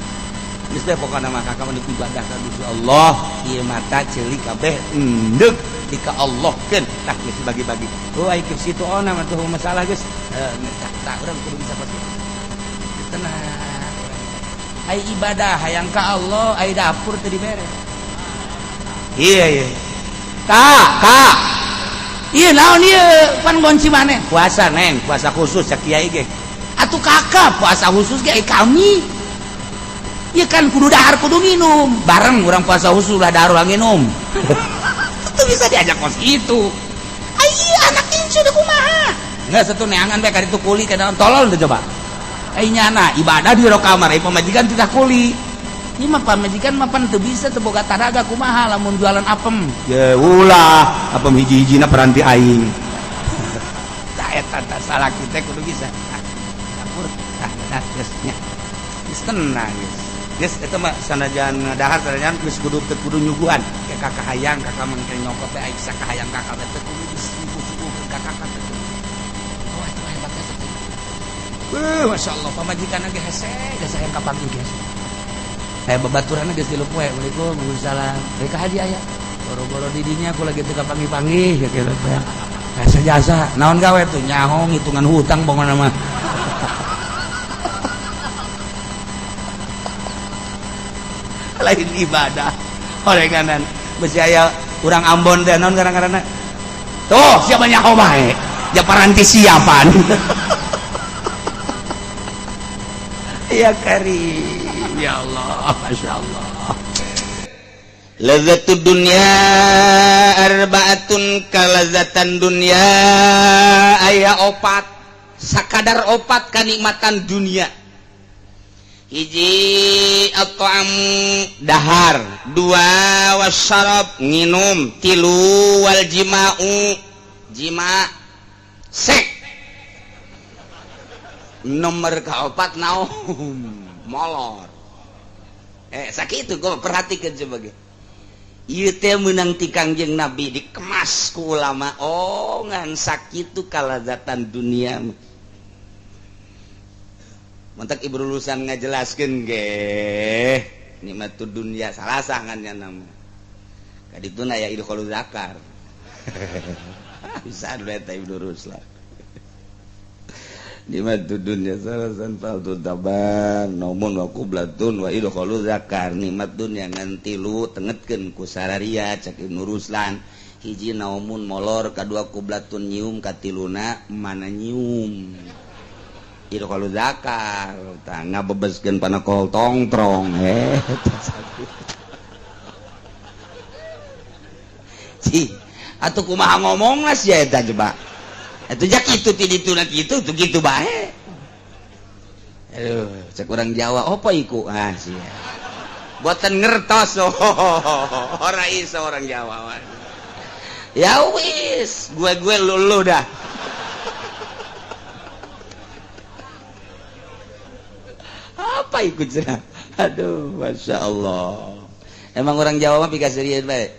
Geus teh pokona mah kakak mah dek ibadah ka Gusti Allah, ieu mata ceuli kabeh endek di ka Allah keun. Tah geus dibagi-bagi. Oh, ai ke situ ona mah tuh masalah geus. Tah tah urang kudu bisa pasti. Tenang. Ai ibadah hayang ka Allah, ai dapur teu dibere. Iya iya. Kak, kak. Iya naon ieu? Pan ngonci maneh. Puasa neng, puasa khusus cak kiai ge. Atuh kakak puasa khusus ge kami. Iya kan kudu dahar kudu minum. Bareng urang puasa khusus lah dahar urang minum. Itu bisa diajak kos itu. Ai anak incu udah kumaha? Enggak satu neangan bae ka ditu kuli ka tolol tuh coba. Ai nyana ibadah di jero kamar, ai pamajikan tidak kuli. Ieu mah pamajikan mah pan teu bisa, teu boga taraga, kumaha lamun jualan apem? Ya ulah, apem hiji-hijina peranti aing. Tah eta tah salaki teh kudu bisa. Ah, dapur. Tah, tah geus nya. Geus tenang geus. Geus eta mah sanajan dahar sanajan geus kudu teu kudu nyuguhan. Ke kakak hayang kakak mangke nyokot teh aing sakahayang kakak teh kudu disuguh-suguhkeun ka kakak teh. Oh, itu hebat eta teh. Masya Allah, pamajikan ge hese, geus hayang kapanggih geus. Aya babaturan geus 3 poe, Assalamualaikum, waalaikumsalam. Rek haji aya. Boro-boro didinya aku lagi teu kapanggih-panggih gitu teh. Jasa jasa, naon gawe tuh nyaho ngitungan hutang pokona mah. Lain ibadah. Orenganan besi aya urang Ambon teh naon karang-karana. Tuh, siapa nyaho bae. Ja paranti siapan. Ya karim. Ya Allah, Masya Allah. Lazzatud dunya arbaatun, kalazatan dunya aya opat, sakadar opat kanikmatan dunia. Hiji at-ta'am dahar, dua wasyarab nginum, tilu wal jima'u jima sek, nomor kaopat naum molor. Sakit itu gue perhatikan sebagai ieu teh meunang ti Kangjeng Nabi dikemas ku ulama. Oh, ngan sakitu kalazatan dunia mah. Mantak ibu lulusan ngajelaskeun ge nikmatud dunia salah sangannya nama. Kadituna ya idkhulul zakar. Bisa eta Ibnu Ruslan. Nikmatud dunya salasan faltu taban naumun wa qublatun wa idkhulu zakar. Nikmat dunya ngan tilu tengetkeun ku sararia cek Ibnu Ruslan. Hiji naumun molor, kadua qublatun nyium, katiluna mana nyium. Idkhulu zakar tah ngabebeskeun panakol tongtrong Cih, atuh kumaha ngomongna sia eta coba. Itu jak itu ti ditu na kitu tuh kitu bae. Aduh, cek urang Jawa apa iku? Ah sia. Boten ngertos oh, ora iso orang Jawa. Ya wis, gue lu dah. Apa ikut cenah? Aduh, Masya Allah. Emang orang Jawa mah pikaserian bae.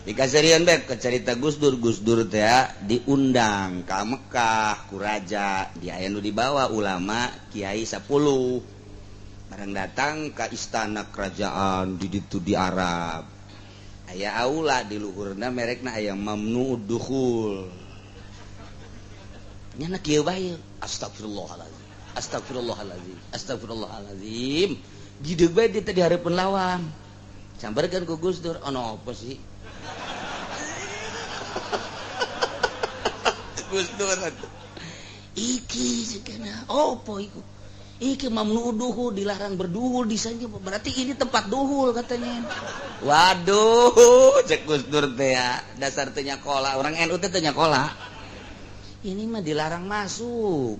Dikaserian bae ke cerita Gus Dur, Gus Dur teh diundang ka Mekah ku raja, di aya nu dibawa ulama kiai 10. Barang datang ka istana kerajaan di ditu di Arab. Aya aula di luhurna merekna aya mamnu dukhul. Nyana kieu bae, astagfirullahalazim. Astagfirullahalazim. Astagfirullahalazim. Gideug bae di teh di hareupeun lawang. Sambarkeun ku Gus Dur, ono apa sih? Gus Dur iki segana opo iku iki mamnu duhul, dilarang berduhul di sana, berarti ini tempat duhul katanya. Waduh, cek Gus Dur teh ya, dasar teu nyakola, orang NU teh teu nyakola. Ini mah dilarang masuk.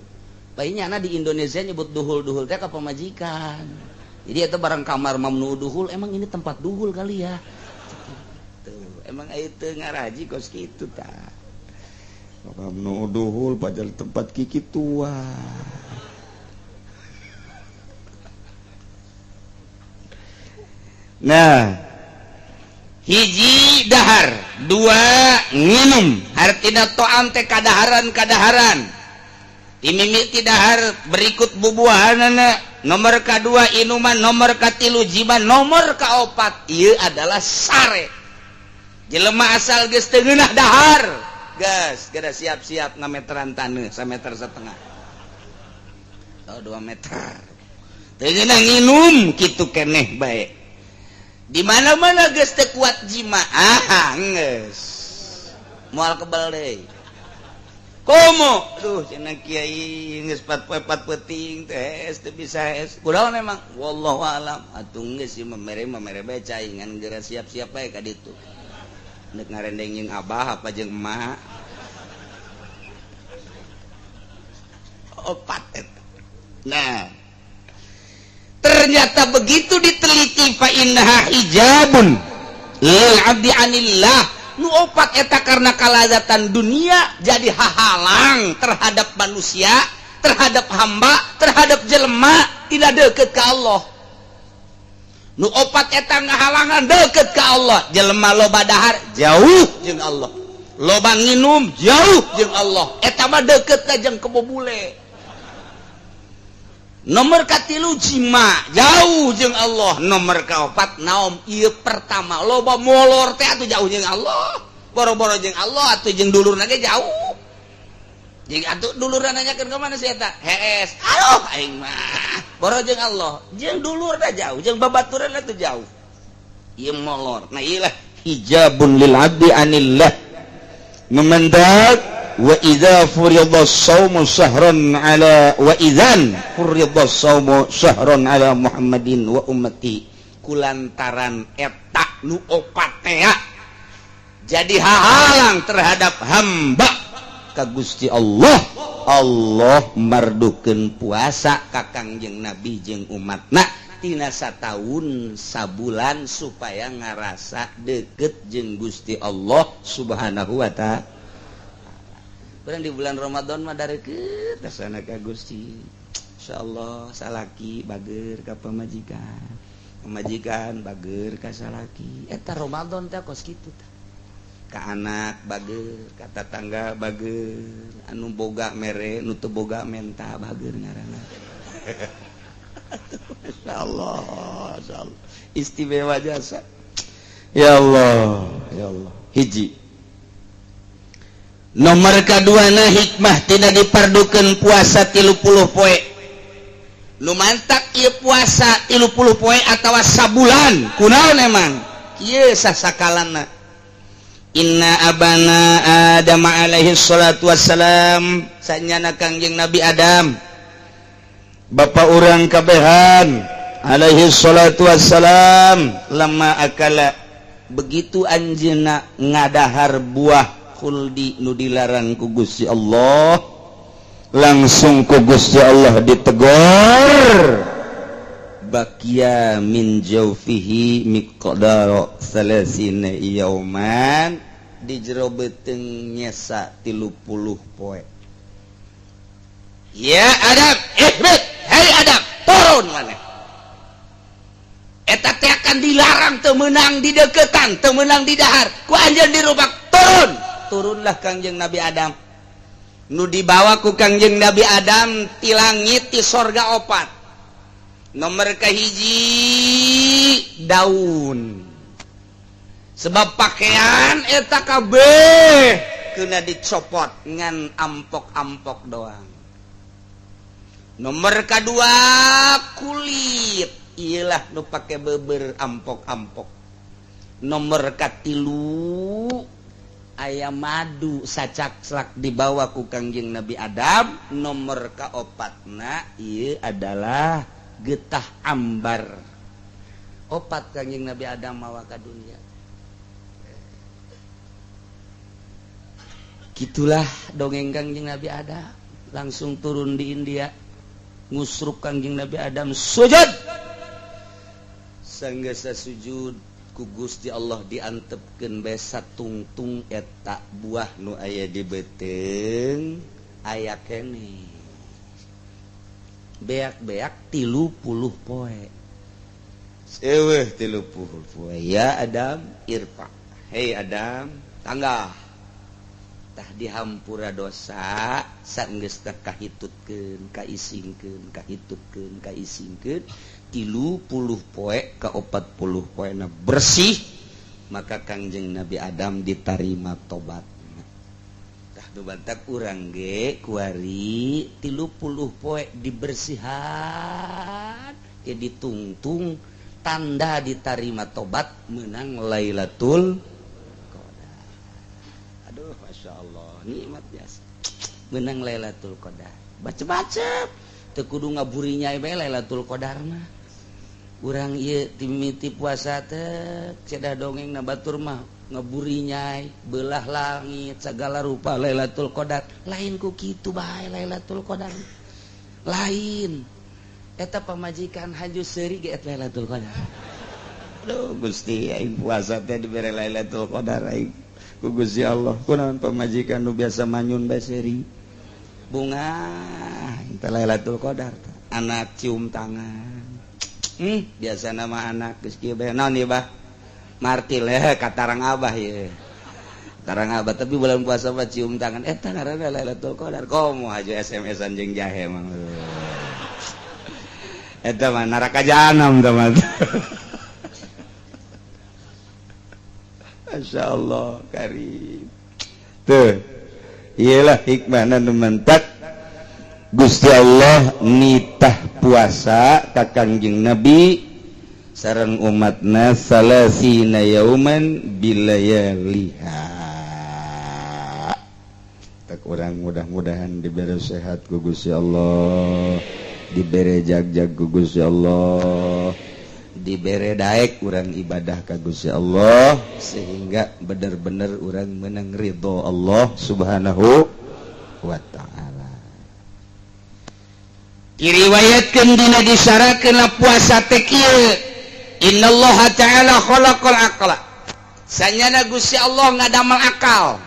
Bayinya di Indonesia nyebut duhul-duhul teh ka pamajikan. Jadi itu barang kamar mamnu duhul, emang ini tempat duhul kali ya. Tuh, emang itu ngaraji kos kitu tah. Mamnu duhul padahal tempat kiki tua. Nah, hiji dahar, dua nginum, artina to'am teh kadaharan-kadaharan. Dimimiti dahar berikut bubuahanana, nomor kadua inuman, nomor katilu jiban, nomor kaopat ieu adalah sare. Jelema asal geus teu ngeunah dahar, gas, gada siap-siap ngameteran taneuh sameter setengah. Oh, 2 meter. Teu ngeunah nginum kitu keneh bae. Di mana-mana geus teu kuat jima, ah geus. Moal kebal deui. Komo, duh cenah kiai geus 4 poe 4 peuting teh teu bisa es. Kunaon emang? Wallahu alam. Atuh geus ieu mah mere bae cai ngan geura siap-siap bae ka ditu. Nek ngarendeng jeung abah apa jeung emak. Opat eta. Nah, ternyata begitu diteliti, fa innaha hijabun lil abdi anillah. Nu opat eta karena kalazatan dunia jadi hahalang terhadap manusia, terhadap hamba, terhadap jelema tidak deket ke Allah. Nu opat eta ngahalangan deket ke Allah. Jelema loba dahar jauh jeung Allah, loba nginum jauh jeung Allah, eta mah deket ka jeung kebo bule. Nomor katilu jima, jauh jeung Allah. Nomor kaopat naom? Ieu pertama loba molor teh atuh jauh jeung Allah. Boro-boro jeung Allah atuh, jeung dulurna ge jauh. Jeung atuh dulurna nanyakeun ka mana si eta, hees, aduh aing mah. Boro jeung Allah, jeung dulurna jauh, jeung babaturanna tuh jauh. Ieu molor. Nah, ieu lah hijabun lil abdi anillah. Memendak wa idza furida shaumu syahran ala wa idzan furida shaumu syahran ala Muhammadin wa ummati, kulantaran eta nu opat teh jadi hahalang terhadap hamba ka Gusti Allah, Allah mardukeun puasa ka Kangjeng Nabi jeung umatna tina sataun sabulan supaya ngarasa deket jeung Gusti Allah Subhanahu wa Ta'ala. Urang di bulan Ramadan mah deket sana ka Gusti. Insyaallah salaki bager ka pamajikan, pamajikan bager ka salaki. Eta Ramadan teh kos kitu tah. Ka anak bager, ka tatangga bager, anu boga mere, nu teu boga menta, bager ngaranna. Insyaallah, insyaallah istimewa jasa. Ya Allah, ya Allah. Hiji nomor kaduana, hikmah tidak dipardukan puasa 30 poe. Nu mantak ieu puasa 30 poe atawa sabulan kunaon emang? Ieu sasakalana. Inna abana Adam alaihi salatu wassalam, sanyana Kangjeng Nabi Adam, bapak urang kabehan, alaihi salatu wassalam, lama akala, begitu anjeunna ngadahar buah khuldi nu dilarang ku Gusti Allah, langsung ku Gusti Allah ditegor. Bakia min jaufihi miqdaro salasina yauman, di jero beuteung nyesa 30 poe. Ya Adam, ihbit, hei Adam, turun maneh. Eta teh akan dilarang, teu meunang di deketan, teu meunang di dahar, ku anjeun dirubak, turun. Turunlah Kangjeng Nabi Adam. Nu dibawa ku Kangjeng Nabi Adam ti langit, ti sorga, opat. Nomor kahiji daun, sebab pakaian eta kabeh kena dicopot, ngan ampok-ampok doang. Nomor kedua kulit, iyalah nu pake beber, ampok-ampok. Nomor katilu aya madu sacakslak dibawa ku Kangjeng Nabi Adam. Nomor kaopatna ieu adalah getah ambar. Opat Kangjeng Nabi Adam mawa ka dunia. Gitulah dongeng Kangjeng Nabi Adam. Langsung turun di India, ngusruk Kangjeng Nabi Adam sujud, sanggasa sujud ku Gusti Allah diantepkeun besa tungtung. Eta buah nu aya di beuteung aya kene beak-beak 30 poe. Eueuh 30 poe. Ya Adam irfa, hei Adam, tangga. Tah, dihampura dosa. Sanggeus teh kahitutkeun, kaisingkeun, kahitutkeun, kaisingkeun 30 poe ke 40 poe na bersih, maka Kangjeng Nabi Adam ditarima tobat. Tah, nu bantak urang ge kuari 30 poe dibersihan ke ditungtung, tanda ditarima tobat, menang Lailatul Qadar. Aduh, masya Allah, nikmat biasa menang Lailatul Qadar. Baca-baca teu kudu ngaburinya bae Lailatul Qadar mah. Urang ieu timiti puasa teh cedah dongeng na batur mah ngeburinyai belah langit segala rupa Lailatul Qadar. Lain ku kitu bae Lailatul Qadar. Lain eta pamajikan haju seuri ge eta Lailatul Qadar. Aduh Gusti, aing puasa teh dibere Lailatul Qadar aing ku Gusti Allah. Kunaon pamajikan nu biasa manyun bae seuri? Bunga teh Lailatul Qadar. Anak cium tangan. Biasa nama anak geus kieu bae. Naon ieu, Bah? Martil eh katarang abah ieu. Tarang abah, tapi bulan puasa mah cium tangan, eta ngaranna Lailatul Qadar. Komo haju SMS-an jeung jahe mah. Eta mah neraka jahanam tah mah. Masya Allah karim. Tuh, iyalah hikmahna nu mentak Gusti Allah nitah puasa ka Kangjeng Nabi sareng umatna salasina yauman bilayaliha. Tak urang mudah-mudahan diberi sehat ku Gusti Allah, dibere jag-jag ku Gusti Allah, dibere daek urang ibadah ka Gusti Allah sehingga bener-bener urang menang ridho Allah Subhanahu wa ta'ala. Diriwayatkeun dina disyaratkeun puasa teh kieu, innallaha ta'ala khalaqal aqla. Sanyana Gusti Allah ngadamel akal.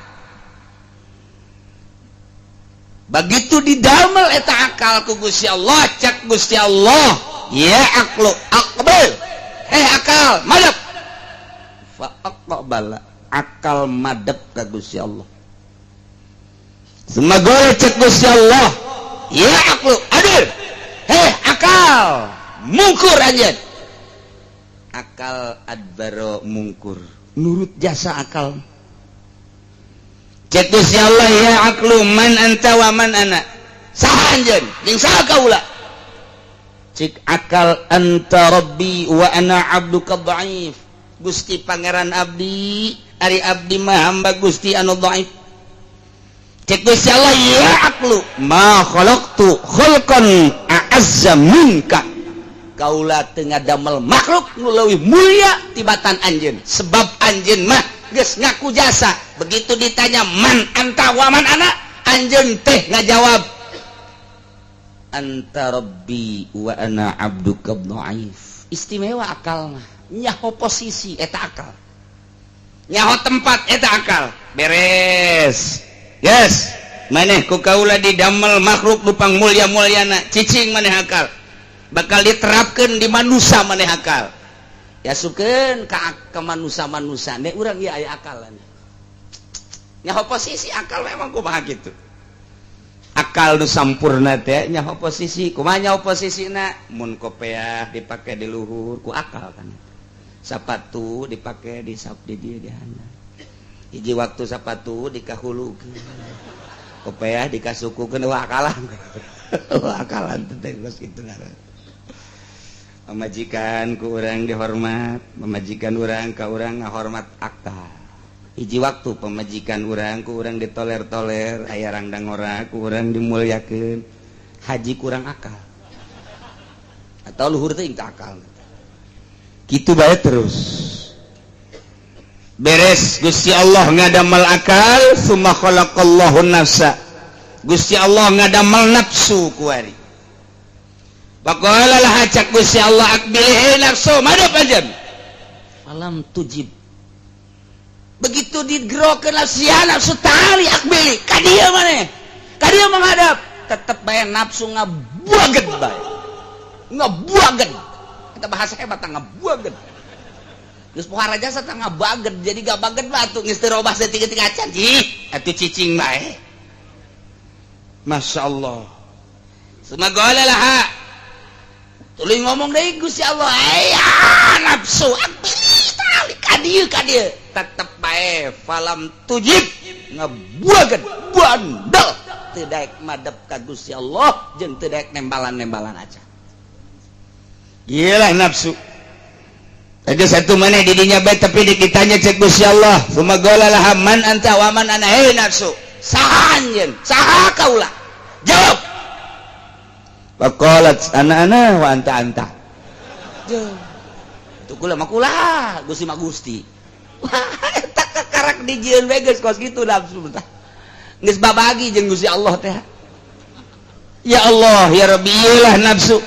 Begitu didamel eta akal ku Gusti Allah, cak Gusti Allah, ya aqlu aqbal, eh akal madep. Fa aqbala, akal madep ka Gusti Allah. Semagore cek Gusti Allah, ya aqlu adil, heh akal mungkur anjeun. Akal adbaro mungkur, nurut jasa akal. Cek Gusti Allah, ya aqlu man anta wa man ana. Saha anjeun jeung saha kaula? Cik akal anta rabbi wa ana abduka dhaif. Gusti Pangeran abdi, ari abdi mah hamba Gusti anu dhaif. Cek Gusti Allah, ya aqlu ma khalaqtu khalqan a'azza minka. Kaula teu ngadamel makhluk nu leuwih mulia tibatan anjeun, sebab anjeun mah geus ngaku jasa. Begitu ditanya man anta wa man ana, anjeun teh ngajawab anta rabbi wa ana abduka dhaif. Istimewa akal mah, nyaho posisi eta akal, nyaho tempat eta akal. Beres. Yes, maneh ku kaula didamel makhluk nu pang mulia-muliana, cicing maneh akal. Bakal diterapkan di manusia maneh akal. Ya sukeun ka ke manusia-manusia ne urang ieu aya akalan. Nyaho posisi akal memang kumaha kitu. Akal nu sampurna teh nyaho posisi, kumaha nyaho posisina? Mun kopeah dipake di luhur ku akal kan. Sapatu dipake di sap di dieu di handap. Hiji waktu sapatu dikahulukeun. Kopeah dikasukukeun, wah akalan. Wah akalan teh geus kitu ngaran. Pamajikan ku urang dihormat, pamajikan urang ka urang ngahormat akal. Hiji waktu pamajikan urang ku urang ditoler-toler, aya rangdang ora ku urang dimuliakeun. Haji kurang akal. Atau luhur teh teu akal. Kitu bae terus. Beres Gusti Allah ngadamel akal, summa khalaqallahu nafsa. Gusti Allah ngadamel nafsu kuari. Faqala laha, cak Gusti Allah, aqbil nafsu, madep anjeun. Falam tujib. Begitu digerokeun nafsu, ya nafsu tali aqbili ka dieu maneh. Ka dieu menghadap, tetep bae nafsu ngabuaget bae. Ngabuaget. Kita bahasa hebat ngabuaget. Geus pohara jasa teh ngabaget, jadi gabaget batu geus teu robah saeutik-eutik acan. Ih, atuh cicing bae. Masya Allah. Summa qala laha. Tuluy ngomong deui Gusti Allah, aya nafsu aqbili tali ka dieu ka dieu. Tetep bae falam tujib, ngabuaget bandel teu daek madep ka Gusti Allah jeung teu daek nembalan-nembalan aja. Gila nafsu. Ada satu mana didinya bae tapi ditanya cek Gusti Allah, summa qala laha man anta wa man ana, hei nafsu, saha anjeun, saha kaula? Jawab. Faqalat ana ana wa anta anta. Tuh kula mah kula, Gusti mah Gusti. Wah, eta kakarak dijieun we geus kos kitu nafsu tah. Geus babagi jeung Gusti Allah teh. Ya Allah, ya Rabbi, iyalah nafsu.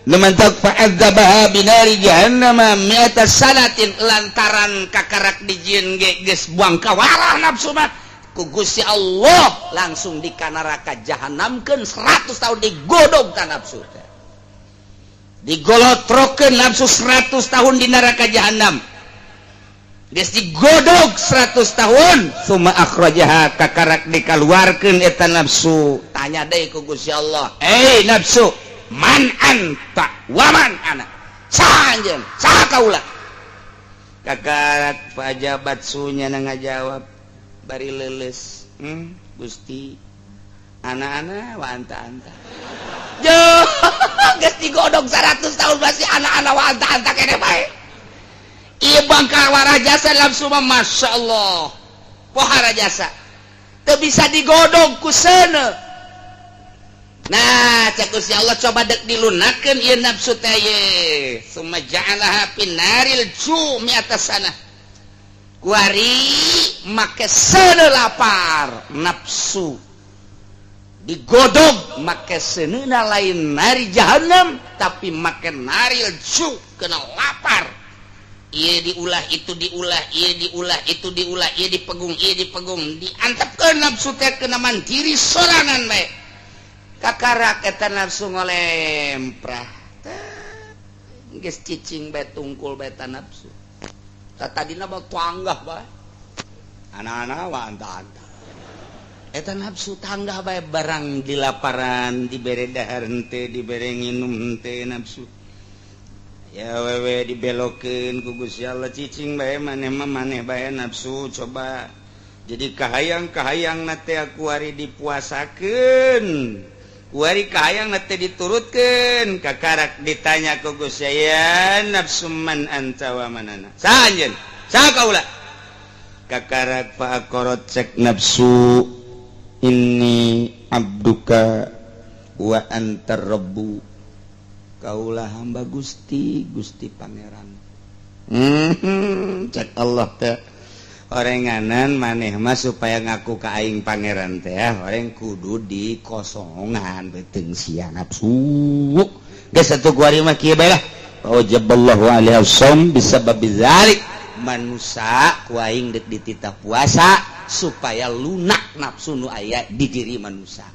Lumantak fa'adzabaha binari jahannama mi'ata sanatin, lantaran kakarak dijieun ge geus buang kawarah nafsu mah, ku Gusti Allah langsung di neraka jahanamkeun 100 tahun, digodog ka nafsu teh, digolotrokeun nafsu 100 tahun di neraka jahanam. Geus digodog 100 tahun, summa akhrajaha, kakarak dikaluarkeun eta nafsu, tanya deui ku Gusti Allah, "Eh nafsu, man anta wa man ana? Saha anjeun, saha kaula?" Kakarak fajabat sunya na ngajawab bari leuleus, Gusti, ana ana wa anta anta." Jo, geus digodog 100 tahun masih ana ana wa anta anta kene bae. Ieu bangka warah jasa nafsu mah, Masya Allah, pohara jasa, teu bisa digodog ku seuneu. Nah, cek Gusti Allah, coba dek dilunakeun ieu nafsu teh ye. Summa ja'alaha finaril ju mi'ata sanah, kuari make seuneu lapar, nafsu digodog make seuneuna lain nari jahanam, tapi make naril ju, kena lapar. Ieu diulah, itu diulah, ieu diulah, itu diulah, ieu dipegung, ieu dipegung, diantepkeun nafsu teh kena mandiri sorangan bae. Kakarak eta nafsu ngolemprah, geus cicing bae, tungkul bae eta nafsu. Tadina mah tanggah bae, ana-ana wa anta-anta. Eta nafsu tanggah bae, barang dilaparan, dibere dahar henteu, dibere nginum henteu nafsu. Ya wewe, dibelokeun ku Gusti Allah, cicing bae maneh mah, maneh bae nafsu coba. Jadi kahayang kahayang na teh kuari dipuasakeun, kuari kahayang na teh diturutkeun. Kakarak ditanya ku Gusti, "Ya nafsu, man anta wa man ana? Saha anjeun, saha kaula?" Kakarak fa aqarrat, cek nafsu, "Inni abduka wa antar rabbu, kaulah hamba Gusti, Gusti Pangeran." Cek Allah teh, orenganan maneh mah supaya ngaku ka aing pangeran teh orang kudu dikosongan beuteung sia nafsu. Geus atuh, kuari mah kieu bae lah. Wajaballahu alaihi shaum bisababi dzalik, manusa ku aing deuk dititah puasa supaya lunak nafsu nu aya di diri manusia.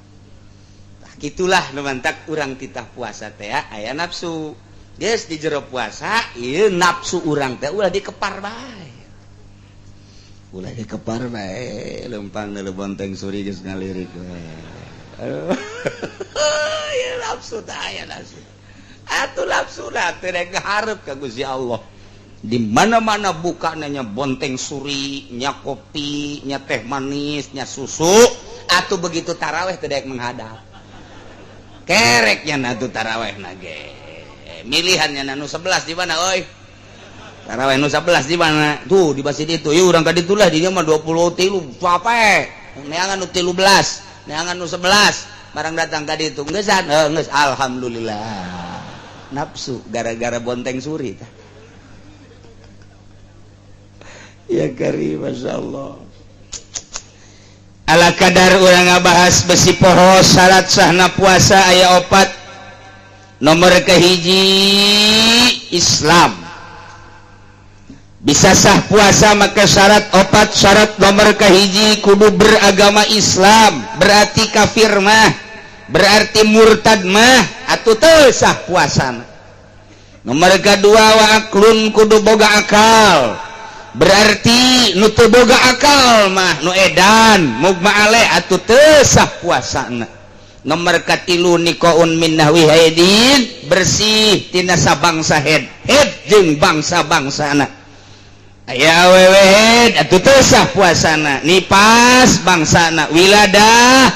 Tah, gitulah nu mantak urang titah puasa teh aya nafsu. Geus di jero puasa ieu nafsu urang teh ulah dikepar bae, ulah dikepar bae. Lempang deuleu bonteng suri geus ngalirik we. Aduh, ieu nafsu teh aya nafsu atuh, nafsu lah teu rek hareup ka Gusti Allah. Di mana-mana buka nanya bonteng suri nya, kopi nya, teh manis nya, susu atau begitu taraweh tidak menghadap kereknya. Nah, tuh taraweh nage milihannya nu 11 di mana oi? Taraweh nu 11 di mana tuh? Di masjid itu. Yuk urang ka ditu lah, dinya mah 23 capek neangan nu 13, neangan nu 11. Barang datang ka ditu, geus geus, alhamdulillah. Nafsu gara-gara bonteng suri tah. Ya kari, Masya Allah. Ala kadar urang ngabahas besi poho, syarat sahna puasa aya opat. Nomor kehiji, Islam. Bisa sah puasa maka syarat opat. Syarat nomor kehiji kudu beragama Islam. Berarti kafir mah, berarti murtad mah atau teu sah puasa. Nomor kedua, wa aqlun, kudu boga akal. Berarti nu teu boga akal mah, nu edan, mugma alaih, atuh teu sah puasana. Nomor katilu, naqaun min nahwi haidin, bersih tina sabangsa haid, haid jeung bangsa-bangsana. Aya awewe haid atuh teu sah puasana, nipas bangsana, wiladah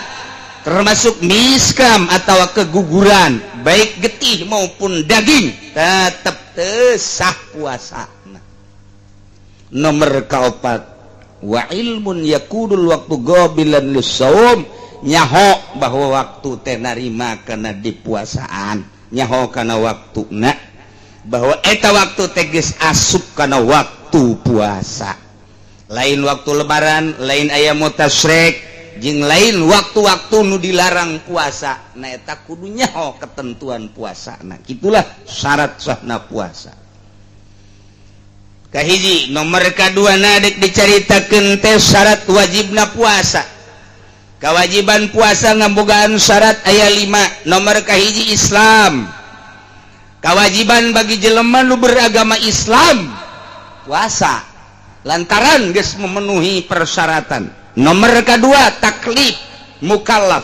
termasuk miskam atau keguguran baik getih maupun daging tetap teu sah puasa. Nomor kaopat, wa ilmun yakunul waqtu qabilan lis-shaum, nyaho bahwa waktu teh narima kana dipuasaan, nyaho kana waktuna bahwa eta waktu teh geus asup kana waktu puasa, lain waktu lebaran, lain aya mutasyrik. Jeung lain waktu-waktu nu dilarang puasa. Nah, eta kudu nyaho ketentuan puasa. Nah, gitulah syarat sahna puasa. Kahiji, nomor kedua nadek dicaritakeun teh syarat wajibna puasa. Kewajiban puasa ngabogaan syarat aya 5. Nomor kahiji, Islam. Kewajiban bagi jelema nu beragama Islam puasa lantaran geus memenuhi persyaratan. Nomor kedua, taklif, mukallaf.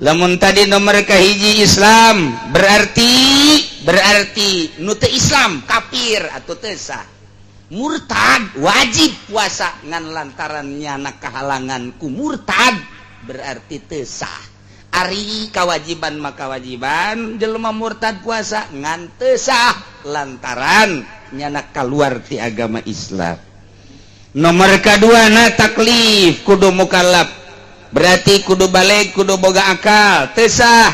Lamun tadi nomor kahiji Islam, berarti berarti nu teu Islam, kafir atau teu sah, murtad, wajib puasa, ngan lantaran nyana kehalangan ku murtad berarti teu sah. Ari kewajiban maka kewajiban jelema murtad puasa, ngan teu sah lantaran nyana keluar ti agama Islam. Nomor kedua na taklif, kudu mukallaf, berarti kudu balig, kudu boga akal. Teu sah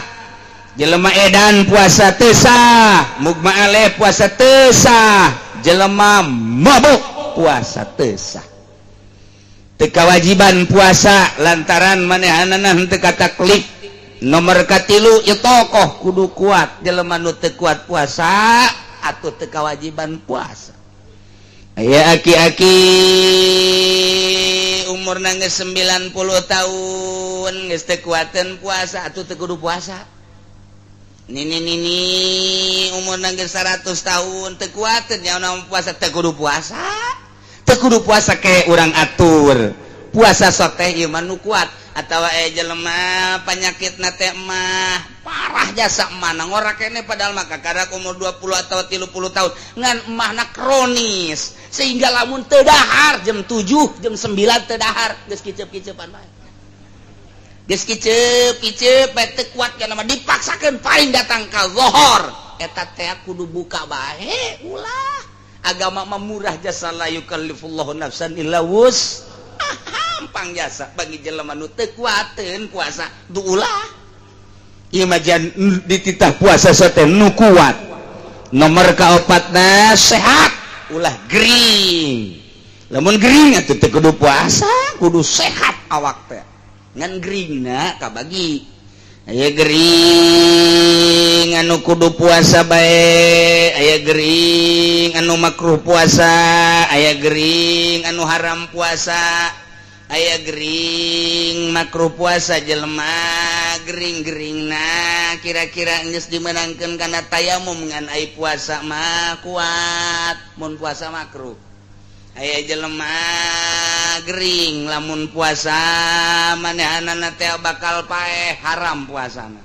jelema edan puasa, teu sah mugma alaih puasa, teu sah jelema mabuk puasa, teu sah, teu kewajiban puasa lantaran manehanana henteu taklif. Nomor katilu, tokoh, kudu kuat. Jelema nu teu kuat puasa atau teu kewajiban puasa. Ya, aki-aki umur nangis 90 tahun geus teu kuateun puasa atau teu kudu puasa. Nini nini umur nangis 100 tahun teu kuateun nya puasa, teu kudu puasa, teu kudu puasa. Ke urang atur puasa soteh ieu mah nu kuat. Atau jelema penyakit na teh mah parah jasa mana ngora kene, padahal maka karak umur 20 atau 30 tahun, ngan emahna kronis sehingga lamun teu dahar jam 7, jam 9 teu dahar geus kicep-kicepan bae, geus kicep-kicep bae, teu kuat kana mah dipaksakeun paling datang ka zohor, eta teh kudu buka bae. Ulah, agama mah murah jasa, la yukallifullahu nafsan illa wus gampang jasa. Bagi jelema nu teu kuateun puasa du ulah. Ieu mah dititah puasa teh nu kuat. Nomor kaopatna, sehat, ulah gering. Lamun gering atuh teu kudu puasa, kudu sehat awak teh. Ngan geringna kabagi, aya gering anu kudu puasa bae, aya gering anu makruh puasa, aya gering anu haram puasa, aya gering makruh puasa. Jelema gering-gering, nah, kira-kira geus dimenangkeun kana tayamum, ngan ai puasa mah kuat, mun puasa makruh. Aya jelema gering, lamun puasa manehanana teh bakal paeh, haram puasana.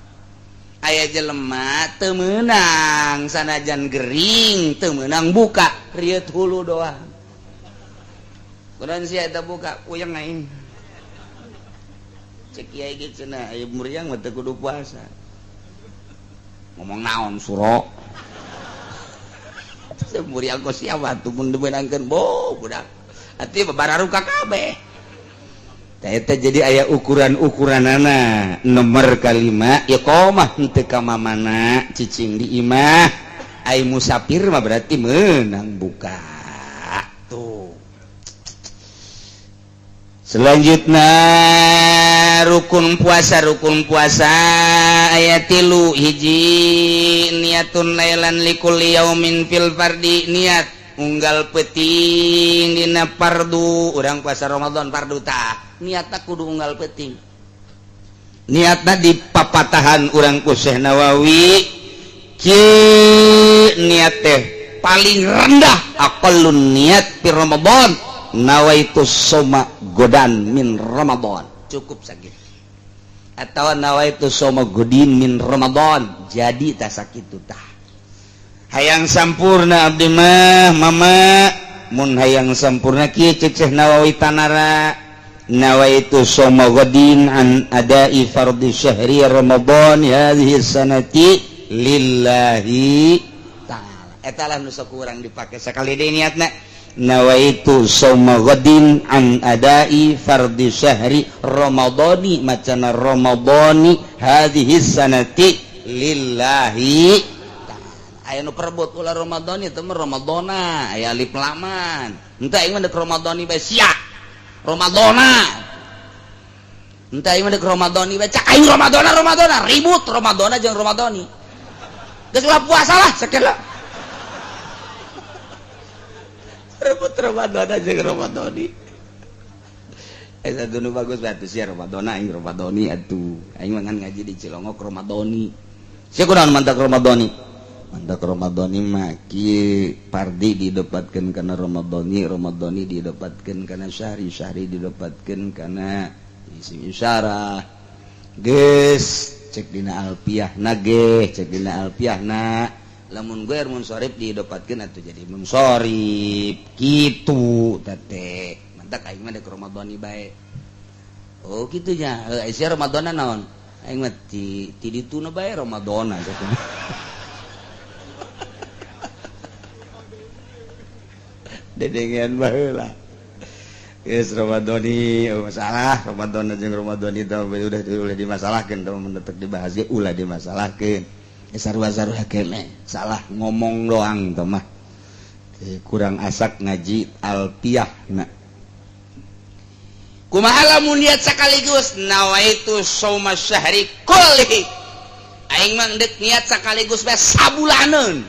Aya jelema teu meunang, sanajan gering teu meunang buka, rieut hulu doang. Kunaon sia eta buka? Puyeng aing. Cek kiai ge cenah aya muriang mah teu kudu puasa. Ngomong naon suro? Muriang kok siapa tuh mun dimeunangkeun bo budak. Atuh babararuka kabeh. Tah, eta jadi aya ukuran-ukuranana. Nomor kalima, iqamah, henteu ka mamana, cicing di imah. Ai musafir mah berarti menang buka. Tuh. Selanjutnya rukun puasa. Rukun puasa aya tilu. Hiji, niatun lailan likulli yaumin fil fardi, niat unggal peting dina fardu. Urang puasa Ramadan fardu tah niatna kudu unggal peting. Niatna di papatahan urang ku Syekh Nawawi ki niat teh paling rendah, aqallun niat fi Ramadan, nawaitu soma godan min Ramadan, cukup sakit, atau nawaitu soma godin min Ramadan, jadi tak sakit tah. Hayang sampurna abdi mah, mama, mun hayang sampurna kieu cek Syekh Nawawi tanara, nawaitu soma godin an adai fardhi syahri Ramadan hadhihi sanati lillahi ta'ala. Eta lah nu sok urang dipake sakali deui niatna, nawaitu soma ghadin an adai fardhi syahri ramadhani macana ramadhani hadhihi sanati lillahi. Aya nu perebut, ulah ramadhani, itu mah ramadhana aya alif laman. Henteu, aing mah deuk ramadhani bae sia ramadhana. Entah ieu mah deuk Ramadhani bae cak aing Ramadhana Ramadhana ribut Ramadhana jeung Ramadhani. Geus ulah puasa lah sakeula. Ribut Ramadhana jeung Ramadhani. Eta nu bagus batu sia Ramadhana aing Ramadhani atuh. Aing mah ngaji di Cilongok Ramadhani. Sia kunaon mantak Ramadhani? Mantak Ramadhani mah kieu pardi didapatkeun kana Ramadhani, Ramadhani didapatkeun kana syahri, syahri didapatkeun kana isim isyarah. Geus cek dina alfiah na ge, cek dina alfiah na lamun gue munsorif didapatkeun atuh jadi munsorif kitu teh. Mantak aing mah deuk Ramadhani bae. Oh kitu nya, heuh sia Ramadhana naon? Aing mah ti dituna bae Ramadhana cek. Dedengean baheula. Geus Ramadhani masalah Ramadhana jeung Ramadhani teh udah ulah dimasalahkeun teh mun detek dibahas ge ulah dimasalahkeun. Sarua-sarua keneh salah ngomong doang teh mah. Kurang asak ngaji alfiah na. Kumaha lamun niat sekaligus nawaitu shauma syahri kullihi. Aing mah deuk niat sekaligus bae sabulaneun.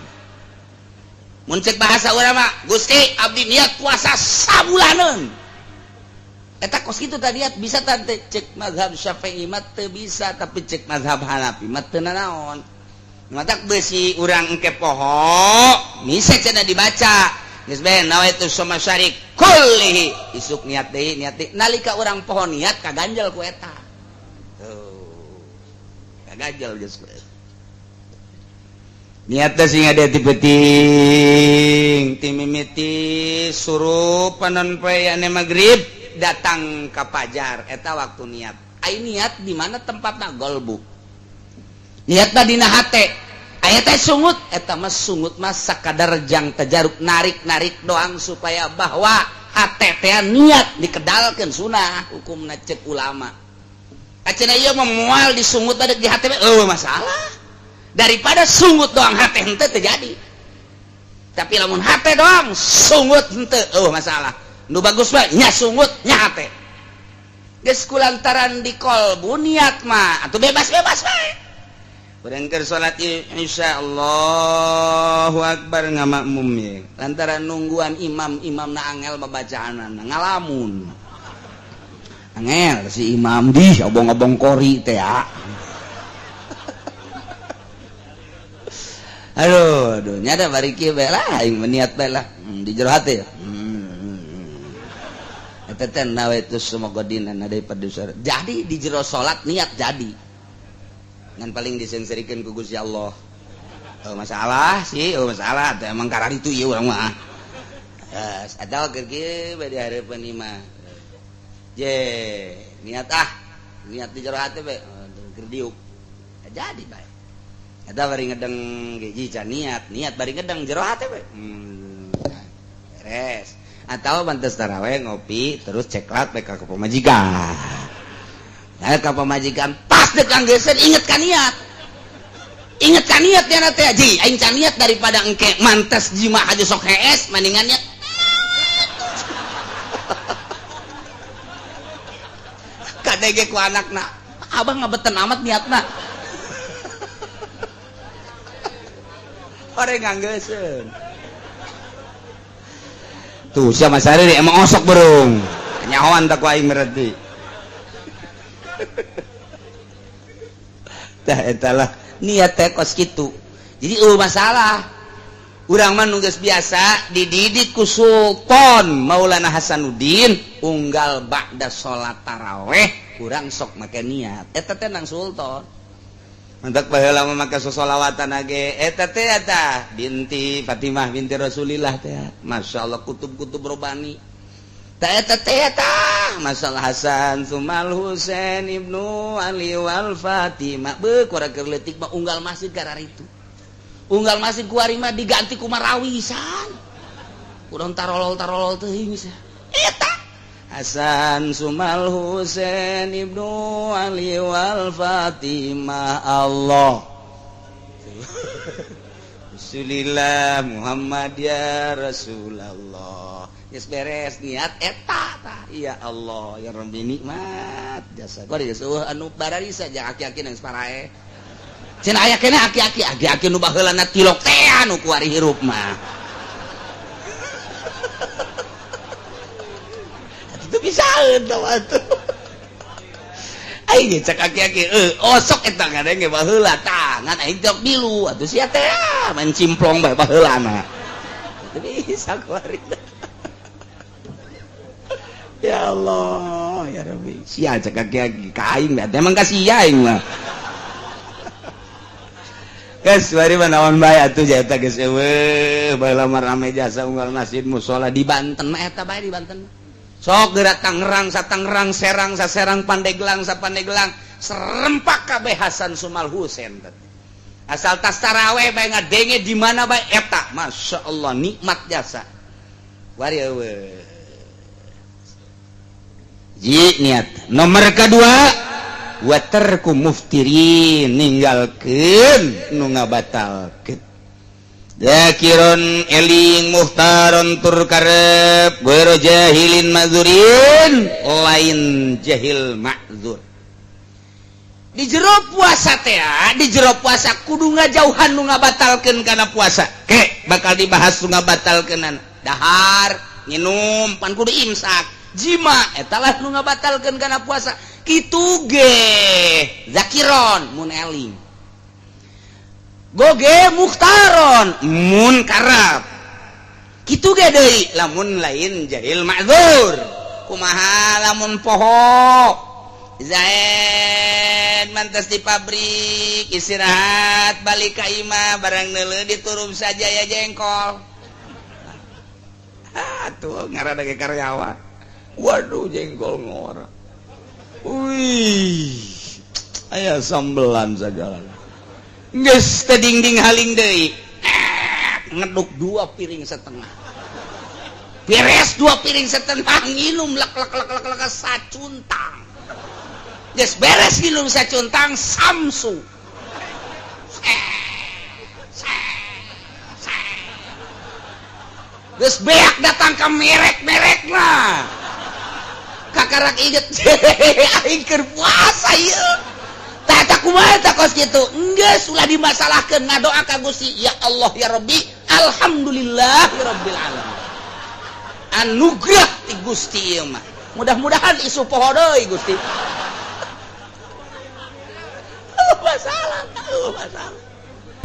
Mun cek bahasa urang mah Gusti abdi niat puasa sabulaneun. Eta kos kitu tadi niat bisa tante cek mazhab Syafi'i mah teu bisa tapi cek mazhab Hanafi mah teu nanaon. Matak besi urang engke poho misa cenah dibaca. Geus bae nawaitu shauma syahri kullihi. Isuk niat deui nalika urang poho niat kaganjel ku eta. Tuh. Kaganjel geus ku eta. Niat teh sing ada ti peuting ti mimiti surup panon poe ane magrib datang ka pajar eta waktu niat. Ai niat di mana tempatna golbu. Niatna dina hate. Aya teh sungut eta mah sungut mah sakadar jang tajarub narik-narik doang supaya bahwa hate teh niat dikedalkeun sunah hukumna cek ulama. Acenah ieu mah moal disungut ada di hate eueuh masalah. Daripada sungut doang hate henteu teu jadi. Tapi lamun hate doang sungut henteu eueuh masalah. Nu bagus mah nya sungut nya hate. Geus kulantaran di kolbu niat mah atuh bebas-bebas bae. Urang keur salat insya Allahu akbar ngamakmum ye. Lantaran nungguan imam, imamna angel babacaanana ngalamun. Angel si imam di obong-obong kori teh ya. Aduh, aduh nya da bari kieu bae lah aing niat bae lah di jero hate. Eta teh nawaitu semoga dina daripada jadi di jero salat niat jadi. Ngan paling disengserikan ku Gusti Allah. Oh, masalah sih, oh masalah teh emang karar itu ieu urang mah. Geus atawa keur kieu bae di hareupeun imah. Je, niat ah, niat di jero hate bae keur diuk. Jadi bae. Eta bari ngedeng ge can niat, niat bari ngedeng jero hate bae. Beres. Atawa bantes taraweh ngopi terus ceklat bae ka pamajikan. Nah, ka pamajikan pas dek anggeuskeun inget ka niat. Inget ka niat nya teh ji, aing can niat daripada engke mantes jima aja sok hees mendingan niat. Kadege ku anakna, abah ngabeten amat niatna. Ore nganggeuskeun. Tuh sia Mas Ari emang osok burung. Nyahoan tak ku aing berarti. Tah eta lah niat teh kos kitu. Jadi eueuh masalah. Urang mah nu geus biasa dididik ku Sultan Maulana Hasanuddin unggal ba'da salat taraweh urang sok make niat. Eta teh nang Sultan. Mantak baheula mah make sosolawatan age eta teh eta binti Fatimah binti Rasulillah teh. Masyaallah kutub-kutub robani. Ta eta teh eta masalah Hasan Sumal Husain ibnu Ali wal Fatimah beuh kurang keur leutik mah unggal masjid kararitu. Unggal masjid kuari mah diganti ku marawisan. Urang tarolol-tarolol teuing sia. Eta Hasan Sumal Husain ibnu Ali wal Fatimah Allah. Rasulillah Muhammad ya Rasulullah. Geus beres niat eta tah. Ya Allah ya Rabbi, nikmat jasa. Gua geus eueuh anu bararisa jeung aki-aki nang parae. Cenah aya keneh aki-aki, aki-aki nu baheulana tilok teh anu kuari hirup mah. Itu bisaeun tah atuh. Aing cek aki-aki, osok eta ngadenge baheula tah, ngan aing teh milu atuh sia teh main cimplong bae baheulana. Itu bisa kuari. Ya Allah, ya Rabbi. Sia cek aki-aki ka aing mah, emang kasih aing mah. Geus bari mah naon bae atuh eta geus eueuh, baheula mah rame jasa unggal masjid musala di Banten mah eta bae di Banten. Sok geura Tangerang sa Tangerang, Serang sa Serang, Pandeglang sa Pandeglang, serempak kabeh Hasan Sumal Husen. Asal tas taraweh bae ngadenge di mana bae eta, Masya Allah nikmat jasa. Bari eueuh. Ji niat nomor kedua waterku muftirin, ninggalkeun nu ngabatalkeun. Zakiron eling, muhtaron tur karep, ghairu jahilin ma'zurin, lain jahil ma'zur. Di jero puasa teh, di jero puasa kudu ngajauhan nu ngabatalkeun kana puasa. Ke bakal dibahas nu ngabatalkeunana. Dahar, nginum pan kudu imsak. Jima etalah nu ngabatalkeun kana puasa. Kitu ge zakiron mun eling, goge muhtaron mun karab, kitu ge deui lamun lain jahil ma'dzur. Kumaha lamun poho? Zaid mantas di pabrik istirahat, balik ka imah, barang neuleuh diturub saja ya jengkol. Ah tuh ngaranna ge karyawan. Waduh, jengkol ngora. Wih, aya sambelan segala. Geus teu dingding haling deui. Ngeduk 2,5 piring. Beres 2,5 piring nginum lek lek lek lek lek sacuntang. Geus beres nginum sacuntang samsu. Geus beak datang ke merek-merekna. Kakarak inget aing keur puasa ieu. Tah eta kumaha tah kos kitu? Geus ulah dimasalahkeun, ngadoa ka Gusti, ya Allah ya Rabbi, alhamdulillah rabbil alamin. Anugerah ti Gusti ieu mah. Mudah-mudahan isu poho deui Gusti.